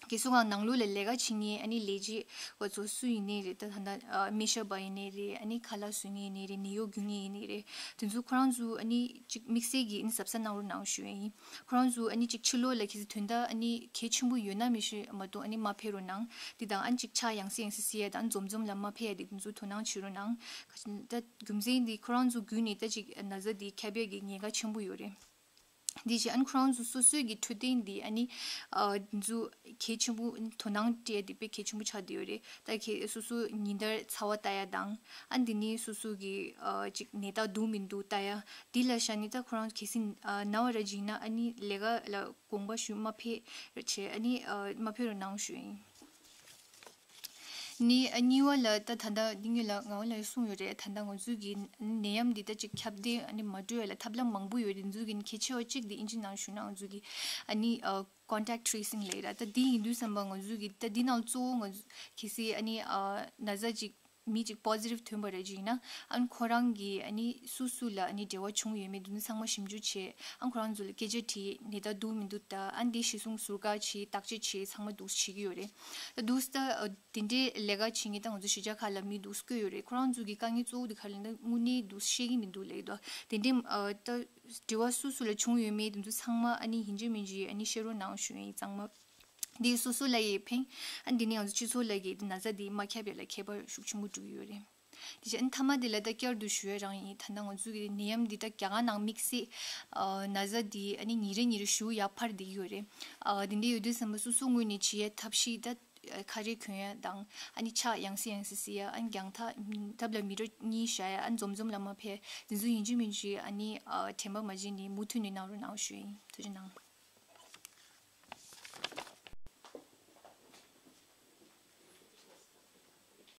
རྒས་གསོ་ཁང་ནང་ལོགས་ལ་ལས་ཀ་བྱེད་མཁན་ཨ་ནི་ལས་བྱེད་པ་ཚོ་སུ་ཡིན་ནའི་རེད། ད་ད་ལྟ་ཨ་མི་ཤ་པ་ཡིན་ནའི་རེད། ཨ་ནི་ཁ་ལག་བཟོ་མཁན་ཡིན་ནའི་རེད། ནད་གཡོག་རྒྱུག་མཁན་ཡིན་ནའི་རེད། དེ་ཚོ་ཁོ་རང་ཚོ་ཨ་ནི་ཅིག་དམིགས་བསལ་གྱི་ཨ་ནི་གཟབ་གཟབ་གནང་རོགས་གནང་ཞུ་ཡ་ཡིན། ཁོ་རང་ཚོ་ཨ་ནི་ཅིག་ཕྱི་ལོགས་ལ་གལ་སྲིད་དོན་དག་ཨ་ནི་གལ་ཆེན་པོ་ཡོད་ན་མི་ཤེས་མ་གཏོགས་ཨ་ནི་མ་ཕེབས་རོགས་གནང་། འདི་དང་ཨ་ནི་ཅིག་ཕྱག་ཡང་སེ་ཡང་སེ་བསིལ་ཡ་དང་འཛོམས་འཛོམས་ལ་མ་ཕེབས་ཡ་དེ་དེ་ཚོ་དོ་སྣང་བྱེད་རོགས་གནང་། ད་རྒྱུ་མཚན་འདི་ཁོ་རང་ཚོ་བརྒྱུད་ནས་ད་ཅིག་ན་ཚ་འདི་ཁྱབ་ཡ་གི་ཉེན་ཁ་ཆེན་པོ་ཡོད་རེད། འདི་བྱས་ཨ་ནི་ཁོ་རང་ཚོ་སོ་སོའི་གི་འཕྲོད་བསྟེན་འདི་ཨ་ནི་ཨ་འདི་ཚོ་གལ་ཆེན་པོ་དོ་སྣང་སྤྲད་ཡ་དེ་དཔེ་གལ་ཆེན་པོ་ཆགས་བསྡད་ཡོད་རེད། ད་ཁྱེད་སོ་སོ་ཉིན་ལྟར་ཚ་བ་ལྟ་ཡ་དང་ཨ་འདི་ནི་སོ་སོ་གི་ཨ་ཅིག་ནད་རྟགས་འདུག་མི་འདུག་ལྟ་ཡ། འདི་ལ་བཞག་ནས་ད་ཁོ་རང་གལ་སྲིད་ཨ་ན་བ་ར་ཅིག་ཡིན་ན་ཨ་ནི་ལས་ཀ་ལ་དགོངས་པ་ཞུ་མ་ཕེབས་བྱས་ཨ་ནི་ཨ་མ་ཕེབས་རོགས་གནང་ཞུ་ཡིན། ནི་ཨ་གཉིས་པ་ལ་ད་ད་ལྟ་འདི་ངོས་ལ་ང་ལ་གསུངས་ཡོད་རེད། ད་ལྟ་ང་ཚོའི་གི་ནད་ཡམས་འདི་ད་ཅིག་ཁྱབ་གདལ་ཨ་ནི་མ་འགྲོ་ཡ་ལ་ཐབས་ལམ་མང་པོ་ཡོད་རེད། འདི་ཚོའི་གི་གལ་ཆེ་བ་གཅིག་འདི་ཨིན་ཇི་ནང་ཞུ་ན་ང་ཚོའི་གི་ཨ་ནི་ཨ་contact tracing ལབ་ཡ་ར། ད་འདི་ཡིན་དུས་ཙམ་པ་ང་ཚོའི་གི་ད་འདི་ནང་གཙོ་བོ་ང་ཚོ་གལ་སྲིད་ཨ་ནི་ཨ་ན་ཚ་ཅིག་མི་གཅིག་positive་ཐོན་པ་རེད་ཅིག་ཡིན་ན་ཨ་ནི་ཁོ་རང་གིས་ཨ་ནི་སུ་སུ་ལ་ཨ་ནི་འབྲེལ་བ་བྱུང་ཡོད་མེད་དེ་ཚོ་ཚང་མ་ཞིབ་འཇུག་བྱས། ཨ་ནི་ཁོ་རང་ཚོ་ལ་སྐད་ཆ་དྲིས། ནད་རྟགས་འདུག་མི་འདུག་ལྟ། ཨ་ནི་དེ་གཞི་བཟུང་ཟུར་བཀག་བྱས། བརྟག་དཔྱད་བྱས། ཚང་མ་འདུག་བྱེད་ཀྱི་ཡོད་རེད། ད་འདུག་ད་དེ་འདྲའི་ལས་ཀ་བྱེད་མཁན་ད་ང་ཚོ་གཞིས་ཆགས་ཁག་ལ་མི་འདུག་བསྐོས་ཡོད་རེད། ཁོ་རང་ཚོ་གི་དཀའ་ངལ་གཙོ་བོ་དེ་ག་རེ་ལབ་ན་དངོས་གནས་འདུག་ཤེས་ཀྱི་མི་འདུག་ལབ་ཀྱི་འདུག་དེ་འདྲའི་ད་འབྲེལ་བ་སུ་སུ་ལ་བྱུང་ཡོད་མེད་དེ་ཚོ་ཚང་མ་ཨ་ནི་ཡིན་གཅིག་མིན་གཅིག་ཨ་ནི་བཤད་རོགས་གནང་ཞུ་ཡ་ཡིན། གཙང་མ། འདི་སོ་སོ་ལ་ཡི་ཕན། ཨ་འདི་ནི་ང་ཚོ་སྤྱི་ཚོགས་ལ་གི་ན་ཚ་འདི་མ་ཁྱབ་ཡ་ལ་ཁྱད་པར་ཤུགས་ཆེན་པོ་འགྲོ་གི་ཡོད་རེད། དེ་བཞིན་མཐའ་མ་འདི་ལ་ད་བསྐྱར་དུ་ཞུ་ཡ་རང་ཡིན། ད་ལྟ་ང་ཚོ་གི་ནད་ཡམས་འདི་ད་རྒྱ་གར་ནང་དམིགས་བསལ་ཨ་ན་ཚ་འདི་ཨ་ནི་ཉིན་རེ་ཉིན་རེ་ཞེ་པོ་ཡར་འཕར་བསྡད་ཀྱི་ཡོད་རེད། ཨ་འདི་འདྲ་ཡོད་དུས་ཙམ་པ་སོ་སོ་ངོས་ནས་བྱེད་ཡ་ཐབས་ཤེས་ད་ཁ་རས་གོན་ཡ་དང་ཨ་ནི་ཕྱག་ཡང་སེ་ཡང་སེ་བསིལ་ཡ། ཨ་ནི་རྒྱང་ཐག་ཐབས་ལ་མི་རོ་གཉིས་བཞག་ཡ། ཨ་ནི་འཛོམས་འཛོམས་ལ་མ་ཕེབས། འདི་ཚོ་ཡིན་གཅིག་མིན་གཅིག་ཨ་ནི་ཨ་དྲན་པ་མ་བརྗེད་ནས་མུ་མཐུད་ནས་གནང་རོགས་གནང་ཞུ་ཡ་ཡིན། ཐུགས་རྗེ་གནང་།